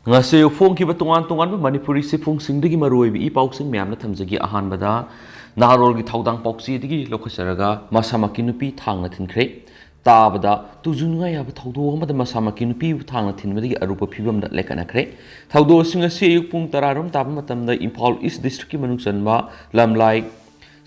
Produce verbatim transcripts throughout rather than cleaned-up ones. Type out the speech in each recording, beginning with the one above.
ꯉꯁꯤ ꯐꯣꯡꯈꯤꯕ ꯇꯣꯉꯥꯟ ꯇꯣꯉꯥꯟꯕ ꯃꯅꯤꯄꯨꯔꯤ ꯁꯤꯐꯨꯡꯁꯤꯡꯗꯒꯤ ꯃꯔꯨꯑꯣꯏꯕ ꯏ ꯄꯥꯎꯁꯤꯡ ꯃꯌꯥꯝꯅ ꯊꯝꯖꯒꯦ꯫ ꯑꯍꯥꯟꯕꯗ ꯅꯍꯥꯔꯣꯜꯒꯤ ꯊꯧꯗꯥꯡ ꯄꯥꯎꯆꯦꯗꯒꯤ ꯂꯧꯈꯠꯆꯔꯒ ꯃꯁꯥꯃꯛꯀꯤ ꯅꯨꯄꯤ ꯊꯥꯡꯅ ꯊꯤꯟꯈ꯭ꯔꯦ꯫ ꯇꯥꯕꯗ ꯇꯨꯖꯨ ꯅꯨꯡꯉꯥꯏ ꯌꯥꯕ ꯊꯧꯗꯣꯛ ꯑꯃꯗ ꯃꯁꯥꯃꯛꯀꯤ ꯅꯨꯄꯤꯕꯨ ꯊꯥꯡꯅ ꯊꯤꯟꯕꯗꯒꯤ ꯑꯔꯨꯕ ꯐꯤꯕꯝꯗ ꯂꯩꯈꯠꯅꯈ꯭ꯔꯦ꯫ ꯊꯧꯗꯣꯛꯁꯤꯡ ꯑꯁꯤ ꯑꯌꯨꯛ ꯄꯨꯡ ꯇꯔꯥꯔꯣꯝ ꯇꯥꯕ ꯃꯇꯝꯗ ꯏꯝꯐꯥꯜ ꯏꯁ ꯗꯤꯁꯇ꯭ꯔꯤꯛꯀꯤ ꯃꯅꯨꯡ ꯆꯟꯕ ꯂꯝꯂꯥꯏ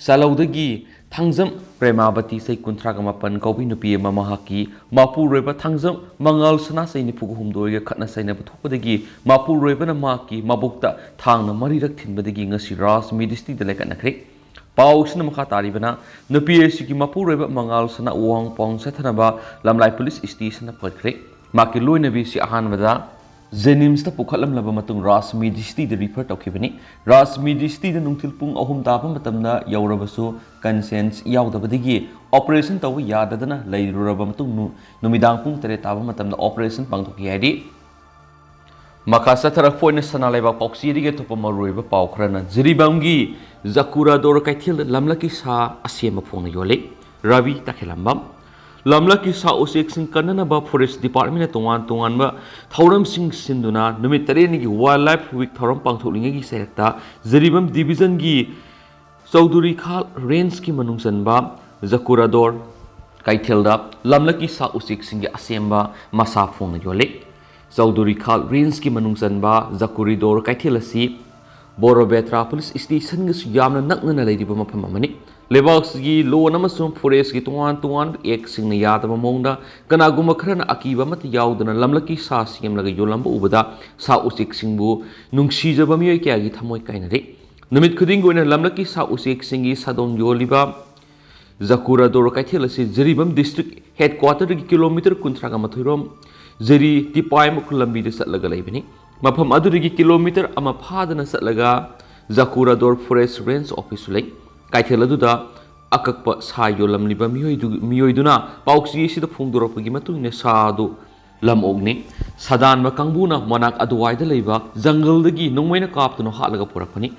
ꯆꯥꯂꯧꯗꯒꯤ ꯊꯥꯡꯖꯝ ꯄ꯭ꯔꯦꯃꯥꯕꯇꯤ ꯆꯍꯤ ꯀꯨꯟꯊ꯭ꯔꯥꯒ ꯃꯥꯄꯟ ꯀꯧꯕꯤ ꯅꯨꯄꯤ ꯑꯃ ꯃꯍꯥꯛꯀꯤ ꯃꯄꯨꯔꯣꯏꯕ ꯊꯥꯡꯖꯝ ꯃꯉꯥꯜ ꯁꯅꯥ ꯆꯍꯤ ꯅꯤꯐꯨꯒ ꯍꯨꯝꯗꯣꯏꯒ ꯈꯠꯅ ꯆꯩꯅꯕ ꯊꯣꯛꯄꯗꯒꯤ ꯃꯄꯨꯔꯣꯏꯕꯅ ꯃꯍꯥꯛꯀꯤ ꯃꯕꯨꯛꯇ ꯊꯥꯡꯅ ꯃꯔꯤꯔꯛ ꯊꯤꯟꯕꯗꯒꯤ ꯉꯁꯤ ꯔꯥꯖ ꯃꯦꯖꯤꯁꯇ꯭ꯔꯤꯗ ꯂꯩꯈꯠꯅꯈ꯭ꯔꯦ꯫ ꯄꯥꯎꯁꯤꯅ ꯃꯈꯥ ꯇꯥꯔꯤꯕꯅ, ꯅꯨꯄꯤ ꯑꯁꯤꯒꯤ ꯃꯄꯨꯔꯣꯏꯕ ꯃꯉꯥꯜ ꯁꯅꯥ ꯋꯥꯡ ꯄꯥꯎ ꯆꯠꯊꯅꯕ ꯂꯝꯂꯥꯏ ꯄꯨꯂꯤꯁ ꯁ꯭ꯇꯦꯁꯟꯗ ꯄꯨꯈꯠꯈ꯭ꯔꯦ꯫ ꯃꯍꯥꯛꯀꯤ ꯂꯣꯏꯅꯕꯤ ꯑꯁꯤ ꯑꯍꯥꯟꯕꯗ ꯖꯦꯅꯤꯝꯁꯇ ꯄꯨꯈꯠꯂꯝꯂꯕ ꯃꯇꯨꯡ ꯔꯥꯖ ꯃꯦꯖꯤꯁꯇ꯭ꯔꯤꯗ ꯔꯤꯐꯔ ꯇꯧꯈꯤꯕꯅꯤ꯫ ꯔꯥꯖ ꯃꯦꯖꯤꯁꯇ꯭ꯔꯤꯗ ꯅꯨꯡꯊꯤꯜ ꯄꯨꯡ ꯑꯍꯨꯝ ꯇꯥꯕ ꯃꯇꯝꯗ ꯌꯧꯔꯕꯁꯨ ꯀꯟꯁꯤꯌꯟꯁ ꯌꯥꯎꯗꯕꯗꯒꯤ ꯑꯣꯄꯔꯦꯁꯟ ꯇꯧꯕ ꯌꯥꯗꯗꯅ ꯂꯩꯔꯨꯔꯕ ꯃꯇꯨꯡ ꯅꯨ-, ꯅꯨꯃꯤꯗꯥꯡ ꯄꯨꯡ ꯇꯔꯦꯠ ꯇꯥꯕ ꯃꯇꯝꯗ ꯑꯣꯄꯔꯦꯁꯟ ꯄꯥꯡꯊꯣꯛꯈꯤ ꯍꯥꯏꯔꯤ꯫ ꯃꯈꯥ ꯆꯠꯊꯔꯛꯄ ꯑꯣꯏꯅ ꯁꯅꯥ ꯂꯩꯕꯥꯛ ꯄꯥꯎꯆꯦꯗꯒꯤ ꯑꯇꯣꯞꯄ ꯃꯔꯨꯑꯣꯏꯕ ꯄꯥꯎ ꯈꯔꯅ ꯖꯤꯔꯤꯕꯥꯝꯒꯤ ꯖꯀꯨꯔꯥꯗꯣꯔ ꯀꯩꯊꯦꯜꯗ ꯂꯝꯂꯛꯀꯤ ꯁꯥ ꯑꯁꯦꯝꯕ ꯐꯣꯡꯅ ꯌꯣꯜꯂꯤ꯫ ꯔꯕꯤ ꯇꯈꯦꯂꯝꯕꯝ꯫ ꯂꯝꯂꯛꯀꯤ ꯁꯥ ꯎꯆꯦꯛꯁꯤꯡ ꯀꯟꯅꯅꯕ ꯐꯣꯔꯦꯁ ꯗꯤꯄꯥꯔꯠꯃꯦꯟꯅ ꯇꯣꯉꯥꯟ ꯇꯣꯉꯥꯟꯕ ꯊꯧꯔꯝꯁꯤꯡ ꯁꯤꯟꯗꯨꯅ ꯅꯨꯃꯤꯠ ꯇꯔꯦꯠꯅꯤꯒꯤ ꯋꯥꯏꯜ ꯂꯥꯏꯐ ꯋꯤꯛ ꯊꯧꯔꯝ ꯄꯥꯡꯊꯣꯛꯂꯤꯉꯩꯒꯤ ꯆꯌꯦꯠꯇ ꯖꯤꯔꯤꯕꯥꯝ ꯗꯤꯕꯤꯖꯟꯒꯤ ꯆꯧꯗꯨꯔꯤꯈꯥꯜ ꯔꯦꯟꯖꯀꯤ ꯃꯅꯨꯡ ꯆꯟꯕ ꯖꯀꯨꯔꯥꯗꯣꯔ ꯀꯩꯊꯦꯜꯗ ꯂꯝꯂꯛꯀꯤ ꯁꯥ ꯎꯆꯦꯛꯁꯤꯡꯒꯤ ꯑꯁꯦꯝꯕ ꯃꯁꯥ ꯐꯣꯡꯅ ꯌꯣꯜꯂꯤ꯫ ꯆꯧꯗꯨꯔꯤꯈꯥꯜ ꯔꯦꯟꯖꯀꯤ ꯃꯅꯨꯡ ꯆꯟꯕ ꯖꯀꯨꯔꯤꯗꯣꯔ ꯀꯩꯊꯦꯜ ꯑꯁꯤ ꯕꯣꯔꯣꯕꯦꯇ꯭ꯔꯥ ꯄꯨꯂꯤꯁ ꯁ꯭ꯇꯦꯁꯟꯒꯁꯨ ꯌꯥꯝꯅ ꯅꯛꯅꯅ ꯂꯩꯔꯤꯕ ꯃꯐꯝ ꯑꯃꯅꯤ꯫ ꯂꯩꯕꯥꯛꯁꯤꯒꯤ ꯂꯣꯟ ꯑꯃꯁꯨꯡ ꯐꯣꯔꯦꯁꯀꯤ ꯇꯣꯉꯥꯟ ꯇꯣꯉꯥꯟꯕ ꯑꯦꯛꯁꯤꯡꯅ ꯌꯥꯗꯕ ꯃꯑꯣꯡꯗ ꯀꯅꯥꯒꯨꯝꯕ ꯈꯔꯅ ꯑꯀꯤꯕ ꯑꯃꯠꯇ ꯌꯥꯎꯗꯅ ꯂꯝꯂꯛꯀꯤ ꯁꯥ ꯁꯦꯝꯂꯒ ꯌꯣꯜꯂꯝꯕ ꯎꯕꯗ ꯁꯥ ꯎꯆꯦꯛꯁꯤꯡꯕꯨ ꯅꯨꯡꯁꯤꯖꯕ ꯃꯤꯑꯣꯏ ꯀꯌꯥꯒꯤ ꯊꯃꯣꯏ ꯀꯥꯏꯅꯔꯤ꯫ ꯅꯨꯃꯤꯠ ꯈꯨꯗꯤꯡꯒꯤ ꯑꯣꯏꯅ ꯂꯝꯂꯛꯀꯤ ꯁꯥ ꯎꯆꯦꯛꯁꯤꯡꯒꯤ ꯁꯥꯗꯣꯡ ꯌꯣꯜꯂꯤꯕ ꯖꯀꯨꯔꯥꯗꯣꯔ ꯀꯩꯊꯦꯜ ꯑꯁꯤ ꯖꯤꯔꯤꯕꯥꯝ ꯗꯤꯁꯇ꯭ꯔꯤꯛ ꯍꯦꯗꯀ꯭ꯋꯥꯇꯔꯗꯒꯤ ꯀꯤꯂꯣꯃꯤꯇꯔ ꯀꯨꯟꯊ꯭ꯔꯥꯒ ꯃꯥꯊꯣꯏ ꯔꯣꯝ ꯖꯤꯔꯤ ꯇꯤꯄꯥꯏꯃꯨꯈꯨꯜ ꯂꯝꯕꯤꯗ ꯆꯠꯂꯒ ꯂꯩꯕꯅꯤ꯫ ꯃꯐꯝ ꯑꯗꯨꯗꯒꯤ ꯀꯤꯂꯣꯃꯤꯇꯔ ꯑꯃ ꯐꯥꯗꯅ ꯆꯠꯂꯒ ꯖꯀꯨꯔꯥꯗꯣꯔ ꯐꯣꯔꯦꯁ ꯔꯦꯟꯖ ꯑꯣꯐꯤꯁꯁꯨ ꯂꯩ꯫ ꯀꯩꯊꯦꯜ ꯑꯗꯨꯗ ꯑꯀꯛꯄ ꯁꯥ ꯌꯣꯜꯂꯝꯂꯤꯕ ꯃꯤꯑꯣꯏꯗꯨ-, ꯃꯤꯑꯣꯏꯗꯨꯅ ꯄꯥꯎꯆꯦ ꯑꯁꯤꯗ ꯐꯣꯡꯗꯣꯔꯛꯄꯒꯤ ꯃꯇꯨꯡ ꯏꯟꯅ ꯁꯥ ꯑꯗꯨ ꯂꯝꯑꯣꯛꯅꯤ꯫ ꯁꯥꯗꯥꯟꯕ ꯀꯥꯡꯕꯨꯅ ꯃꯅꯥꯛ ꯑꯗꯨꯋꯥꯏꯗ ꯂꯩꯕ ꯖꯪꯒꯜꯗꯒꯤ ꯅꯣꯡꯃꯩꯅ ꯀꯥꯞꯇꯨꯅ ꯍꯥꯠꯂꯒ ꯄꯨꯔꯛꯄꯅꯤ꯫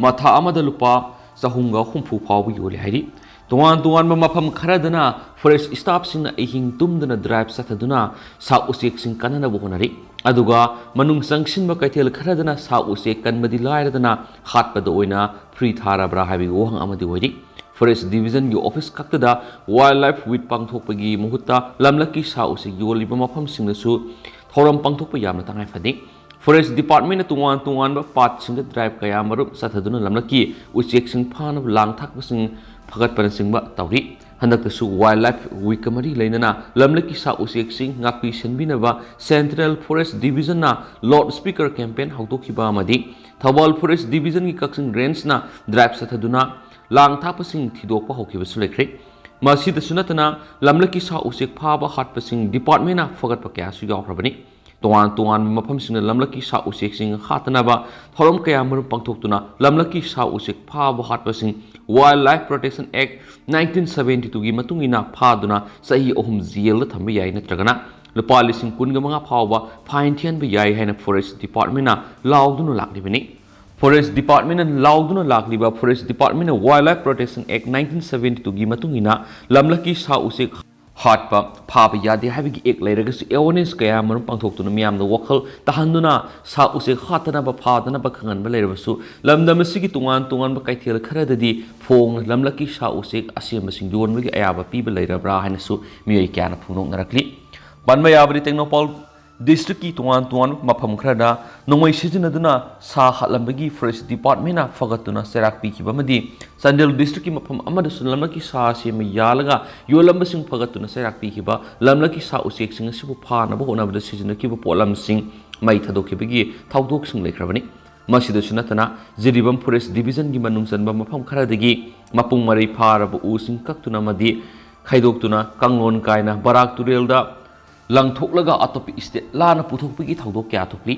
ꯃꯊꯥ ꯑꯃꯗ ꯂꯨꯄꯥ ꯆꯍꯨꯝꯒ ꯍꯨꯝꯐꯨ ꯐꯥꯎꯕ ꯌꯣꯜꯂꯤ ꯍꯥꯏꯔꯤ꯫ ꯇꯣꯉꯥꯟ ꯇꯣꯉꯥꯟꯕ ꯃꯐꯝ ꯈꯔꯗꯅ ꯐꯣꯔꯦꯁ ꯁ꯭ꯇꯥꯐꯁꯤꯡꯅ ꯑꯍꯤꯡ ꯇꯨꯝꯗꯅ ꯗ꯭ꯔꯥꯏꯚ ꯆꯠꯊꯗꯨꯅ ꯁꯥ ꯎꯆꯦꯛꯁꯤꯡ ꯀꯟꯅꯅꯕ ꯍꯣꯠꯅꯔꯤ꯫ ꯑꯗꯨꯒ ꯃꯅꯨꯡ ꯆꯪꯁꯤꯟꯕ ꯀꯩꯊꯦꯜ ꯈꯔꯗꯅ ꯁꯥ ꯎꯆꯦꯛ ꯀꯟꯕꯗꯤ ꯂꯥꯏꯔꯗꯅ ꯍꯥꯠꯄꯗ ꯑꯣꯏꯅ free ꯊꯥꯔꯕ꯭ꯔꯥ ꯍꯥꯏꯕꯒꯤ ꯋꯥꯍꯪ ꯑꯃꯗꯤ ꯑꯣꯏꯔꯤ꯫ Forest Divisionꯒꯤ office ꯈꯛꯇꯗ Wildlife Week ꯄꯥꯡꯊꯣꯛꯄꯒꯤ ꯃꯍꯨꯠꯇ ꯂꯝꯂꯛꯀꯤ ꯁꯥ ꯎꯆꯦꯛ ꯌꯣꯜꯂꯤꯕ ꯃꯐꯝꯁꯤꯡꯗꯁꯨ ꯊꯧꯔꯝ ꯄꯥꯡꯊꯣꯛꯄ ꯌꯥꯝꯅ ꯇꯉꯥꯏ ꯐꯗꯦ꯫ Forest Departmentꯅ ꯇꯣꯉꯥꯟ ꯇꯣꯉꯥꯟꯕ ꯄꯥꯠꯁꯤꯡꯗ drive ꯀꯌꯥ ꯃꯔꯨꯝ ꯆꯠꯊꯗꯨꯅ ꯂꯝꯂꯛꯀꯤ ꯎꯆꯦꯛꯁꯤꯡ ꯐꯥꯅꯕ ꯂꯥꯡ ꯊꯥꯛꯄꯁꯤꯡ ꯐꯒꯠꯄꯅꯆꯤꯡꯕ ꯇꯧꯔꯤ꯫ ꯍꯟꯗꯛꯇꯁꯨ Wildlife Weekꯀ ꯃꯔꯤ ꯂꯩꯅꯅ ꯂꯝꯂꯛꯀꯤ ꯁꯥ ꯎꯆꯦꯛꯁꯤꯡ ꯉꯥꯛꯄꯤ ꯁꯦꯟꯕꯤꯅꯕ Central Forest Divisionꯅ loud speaker campaign ꯍꯧꯗꯣꯛꯈꯤꯕ ꯑꯃꯗꯤ ꯊꯧꯕꯥꯜ Forest Divisionꯒꯤ ꯀꯛꯆꯤꯡ Rangeꯅ drive ꯆꯠꯊꯗꯨꯅ ꯂꯥꯡ ꯊꯥꯛꯄꯁꯤꯡ ꯊꯤꯗꯣꯛꯄ ꯍꯧꯈꯤꯕꯁꯨ ꯂꯩꯈ꯭ꯔꯦ꯫ ꯃꯁꯤꯗꯁꯨ ꯅꯠꯇꯅ ꯂꯝꯂꯛꯀꯤ ꯁꯥ ꯎꯆꯦꯛ ꯐꯥꯕ ꯍꯥꯠꯄꯁꯤꯡ departmentꯅ ꯐꯒꯠꯄ ꯀꯌꯥꯁꯨ ꯌꯥꯎꯈ꯭ꯔꯕꯅꯤ꯫ ꯇꯣꯉꯥꯟ ꯇꯣꯉꯥꯟꯕ ꯃꯐꯝꯁꯤꯡꯗ ꯂꯝꯂꯛꯀꯤ ꯁꯥ ꯎꯆꯦꯛꯁꯤꯡ ꯍꯥꯠꯇꯅꯕ ꯊꯧꯔꯝ ꯀꯌꯥ ꯃꯔꯨꯝ ꯄꯥꯡꯊꯣꯛꯇꯨꯅ ꯂꯝꯂꯛꯀꯤ ꯁꯥ ꯎꯆꯦꯛ ꯐꯥꯕ ꯍꯥꯠꯄꯁꯤꯡ Wildlife Protection Act nineteen seventy twoꯒꯤ ꯃꯇꯨꯡ ꯏꯟꯅ ꯐꯥꯗꯨꯅ ꯆꯍꯤ ꯑꯍꯨꯝ jailꯗ ꯊꯝꯕ ꯌꯥꯏ, ꯅꯠꯇ꯭ꯔꯒꯅ ꯂꯨꯄꯥ ꯂꯤꯁꯤꯡ ꯀꯨꯟꯒ ꯃꯉꯥ ꯐꯥꯎꯕ fine ꯊꯤꯍꯟꯕ ꯌꯥꯏ ꯍꯥꯏꯅ Forest Departmentꯅ ꯂꯥꯎꯗꯨꯅ ꯂꯥꯛꯂꯤꯕꯅꯤ꯫ Forest Departmentꯅ ꯂꯥꯎꯗꯨꯅ ꯂꯥꯛꯂꯤꯕ Forest Departmentꯅ Wildlife Protection Act nineteen seventy twoꯒꯤ ꯃꯇꯨꯡ ꯏꯟꯅ ꯂꯝꯂꯛꯀꯤ ꯁꯥ ꯎꯆꯦꯛ ꯍꯥꯠꯄ, ꯐꯥꯕ ꯌꯥꯗꯦ ꯍꯥꯏꯕꯒꯤ act ꯂꯩꯔꯒꯁꯨ awareness ꯀꯌꯥ ꯃꯔꯨꯝ ꯄꯥꯡꯊꯣꯛꯇꯨꯅ ꯃꯤꯌꯥꯝꯗ ꯋꯥꯈꯜ ꯇꯥꯍꯟꯗꯨꯅ ꯁꯥ ꯎꯆꯦꯛ ꯍꯥꯠꯇꯅꯕ, ꯐꯥꯗꯅꯕ ꯈꯪꯍꯟꯕ ꯂꯩꯔꯕꯁꯨ ꯂꯝꯗꯝ ꯑꯁꯤꯒꯤ ꯇꯣꯉꯥꯟ ꯇꯣꯉꯥꯟꯕ ꯀꯩꯊꯦꯜ ꯈꯔꯗꯗꯤ ꯐꯣꯡꯅ ꯂꯝꯂꯛꯀꯤ ꯁꯥ ꯎꯆꯦꯛ ꯑꯁꯦꯝꯕꯁꯤꯡ ꯌꯣꯟꯕꯒꯤ ꯑꯌꯥꯕ ꯄꯤꯕ ꯂꯩꯔꯕ꯭ꯔꯥ ꯍꯥꯏꯅꯁꯨ ꯃꯤꯑꯣꯏ ꯀꯌꯥꯅ ꯐꯣꯡꯗꯣꯛꯅꯔꯛꯂꯤ꯫ ꯄꯟꯕ ꯌꯥꯕꯗꯤ ꯇꯦꯡꯅꯧꯄꯥꯜ districtꯀꯤ ꯇꯣꯉꯥꯟ ꯇꯣꯉꯥꯟꯕ ꯃꯐꯝ ꯈꯔꯗ ꯅꯣꯡꯃꯩ ꯁꯤꯖꯤꯟꯅꯗꯨꯅ ꯁꯥ ꯍꯥꯠꯂꯝꯕꯒꯤ Forest Departmentꯅ ꯐꯒꯠꯇꯨꯅ ꯆꯩꯔꯥꯛ ꯄꯤꯈꯤꯕ ꯑꯃꯗꯤ ꯆꯥꯟꯗꯦꯜ districtꯀꯤ ꯃꯐꯝ ꯑꯃꯗꯁꯨ ꯂꯝꯂꯛꯀꯤ ꯁꯥ ꯁꯦꯝꯕ ꯌꯥꯜꯂꯒ ꯌꯣꯜꯂꯝꯕꯁꯤꯡ ꯐꯒꯠꯇꯨꯅ ꯆꯩꯔꯥꯛ ꯄꯤꯈꯤꯕ ꯂꯝꯂꯛꯀꯤ ꯁꯥ ꯎꯆꯦꯛꯁꯤꯡ ꯑꯁꯤꯕꯨ ꯐꯥꯅꯕ ꯍꯣꯠꯅꯕꯗ ꯁꯤꯖꯤꯟꯅꯈꯤꯕ ꯄꯣꯠꯂꯝꯁꯤꯡ ꯃꯩ ꯊꯥꯗꯣꯛꯈꯤꯕꯒꯤ ꯊꯧꯗꯣꯛꯁꯤꯡ ꯂꯩꯈ꯭ꯔꯕꯅꯤ꯫ ꯃꯁꯤꯗꯁꯨ ꯅꯠꯇꯅ ꯖꯤꯔꯤꯕꯥꯝ Forest Divisionꯒꯤ ꯃꯅꯨꯡ ꯆꯟꯕ ꯃꯐꯝ ꯈꯔꯗꯒꯤ ꯃꯄꯨꯡ ꯃꯔꯩ ꯐꯥꯔꯕ ꯎꯁꯤꯡ ꯀꯛꯇꯨꯅ ꯑꯃꯗꯤ ꯈꯥꯏꯗꯣꯛꯇꯨꯅ ꯀꯥꯡꯂꯣꯟ ꯀꯥꯏꯅ ꯕꯔꯥꯛ ꯇꯨꯔꯦꯜꯗ ꯂꯪꯊꯣꯛꯂꯒ ꯑꯇꯣꯞꯄ state ꯂꯥꯟꯅ ꯄꯨꯊꯣꯛꯄꯒꯤ ꯊꯧꯗꯣꯛ ꯀꯌꯥ ꯊꯣꯛꯂꯤ꯫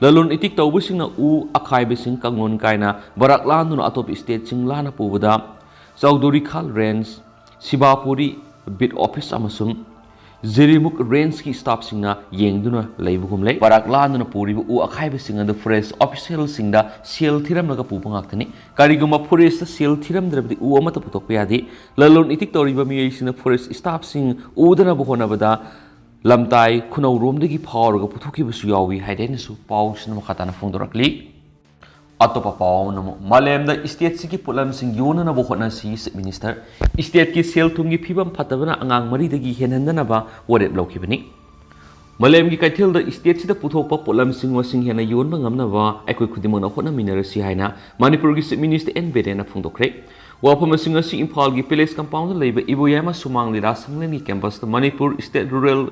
ꯂꯂꯣꯟ ꯏꯇꯤꯛ ꯇꯧꯕꯁꯤꯡꯅ ꯎ ꯑꯈꯥꯏꯕꯁꯤꯡ ꯀꯥꯡꯂꯣꯟ ꯀꯥꯏꯅ ꯕꯔꯥꯛ ꯂꯥꯟꯗꯨꯅ ꯑꯇꯣꯞꯄ stateꯁꯤꯡ ꯂꯥꯟꯅ ꯄꯨꯕꯗ ꯆꯧꯗꯣꯔꯤꯈꯥꯜ Range, ꯁꯤꯕꯥꯄꯨꯔꯤ beat office ꯑꯃꯁꯨꯡ ꯖꯤꯔꯤꯃꯨꯛ Rangeꯀꯤ staffꯁꯤꯡꯅ ꯌꯦꯡꯗꯨꯅ ꯂꯩꯕꯒꯨꯝ ꯂꯩ꯫ ꯕꯔꯥꯛ ꯂꯥꯟꯗꯨꯅ ꯄꯨꯔꯤꯕ ꯎ ꯑꯈꯥꯏꯕꯁꯤꯡ ꯑꯗꯨ Forest officialꯁꯤꯡꯗ ꯁꯦꯜ ꯊꯤꯔꯝꯂꯒ ꯄꯨꯕ ꯉꯥꯛꯇꯅꯤ꯫ ꯀꯔꯤꯒꯨꯝꯕ Forestꯇ ꯁꯦꯜ ꯊꯤꯔꯝꯗ꯭ꯔꯕꯗꯤ ꯎ ꯑꯃꯠꯇ ꯄꯨꯊꯣꯛꯄ ꯌꯥꯗꯦ꯫ ꯂꯂꯣꯟ ꯏꯇꯤꯛ ꯇꯧꯔꯤꯕ ꯃꯤꯑꯣꯏꯁꯤꯡꯅ Forest staffꯁꯤꯡ ꯎꯗꯅꯕ ꯍꯣꯠꯅꯕꯗ ꯂꯝꯇꯥꯏ ꯈꯨꯅꯧꯔꯣꯝꯗꯒꯤ ꯐꯥꯎꯔꯒ ꯄꯨꯊꯣꯛꯈꯤꯕꯁꯨ ꯌꯥꯎꯏ ꯍꯥꯏꯗꯅꯁꯨ ꯄꯥꯎꯁꯤꯅ ꯃꯈꯥ ꯇꯥꯅ ꯐꯣꯡꯗꯣꯔꯛꯂꯤ꯫ ꯑꯇꯣꯞꯄ ꯄꯥꯎ ꯑꯃꯅ ꯑꯃꯨꯛ ꯃꯥꯂꯦꯝꯗ ꯏꯁꯇꯦꯠꯁꯤꯒꯤ ꯄꯣꯠꯂꯝꯁꯤꯡ ꯌꯣꯟꯅꯅꯕ ꯍꯣꯠꯅꯁꯤ, ꯆꯤꯐ ꯃꯤꯅꯤꯁꯇꯔ꯫ ꯏꯁꯇꯦꯠꯀꯤ ꯁꯦꯜ ꯊꯨꯝꯒꯤ ꯐꯤꯕꯝ ꯐꯠꯇꯕꯅ ꯑꯉꯥꯡ ꯃꯔꯤꯗꯒꯤ ꯍꯦꯟꯍꯟꯗꯅꯕ ꯋꯥꯔꯦꯞ ꯂꯧꯈꯤꯕꯅꯤ꯫ ꯃꯥꯂꯦꯝꯒꯤ ꯀꯩꯊꯦꯜꯗ ꯏꯁꯇꯦꯠꯁꯤꯗ ꯄꯨꯊꯣꯛꯄ ꯄꯣꯠꯂꯝꯁꯤꯡ ꯃꯁꯤꯡ ꯍꯦꯟꯅ ꯌꯣꯟꯕ ꯉꯝꯅꯕ ꯑꯩꯈꯣꯏ ꯈꯨꯗꯤꯡꯃꯛꯅ ꯍꯣꯠꯅꯃꯤꯟꯅꯔꯁꯤ ꯍꯥꯏꯅ ꯃꯅꯤꯄꯨꯔꯒꯤ ꯆꯤꯐ ꯃꯤꯅꯤꯁꯇꯔ ꯑꯦꯟ ꯕꯤꯔꯦꯟꯅ ꯐꯣꯡꯗꯣꯛꯈ꯭ꯔꯦ꯫ ꯋꯥꯐꯝ ꯑꯁꯤꯡ ꯑꯁꯤ ꯏꯝꯐꯥꯜꯒꯤ ꯄꯦꯂꯦꯁ ꯀꯝꯄꯥꯎꯟꯗ ꯂꯩꯕ ꯏꯕꯣꯌꯥꯏꯃ ꯁꯨꯃꯥꯡ ꯂꯤꯂꯥ ꯁꯪꯂꯦꯟꯒꯤ ꯀꯦꯝꯄꯁꯇ ꯃꯅꯤꯄꯨꯔ ꯏꯁꯇꯦꯠ ꯔꯨꯔꯦꯜ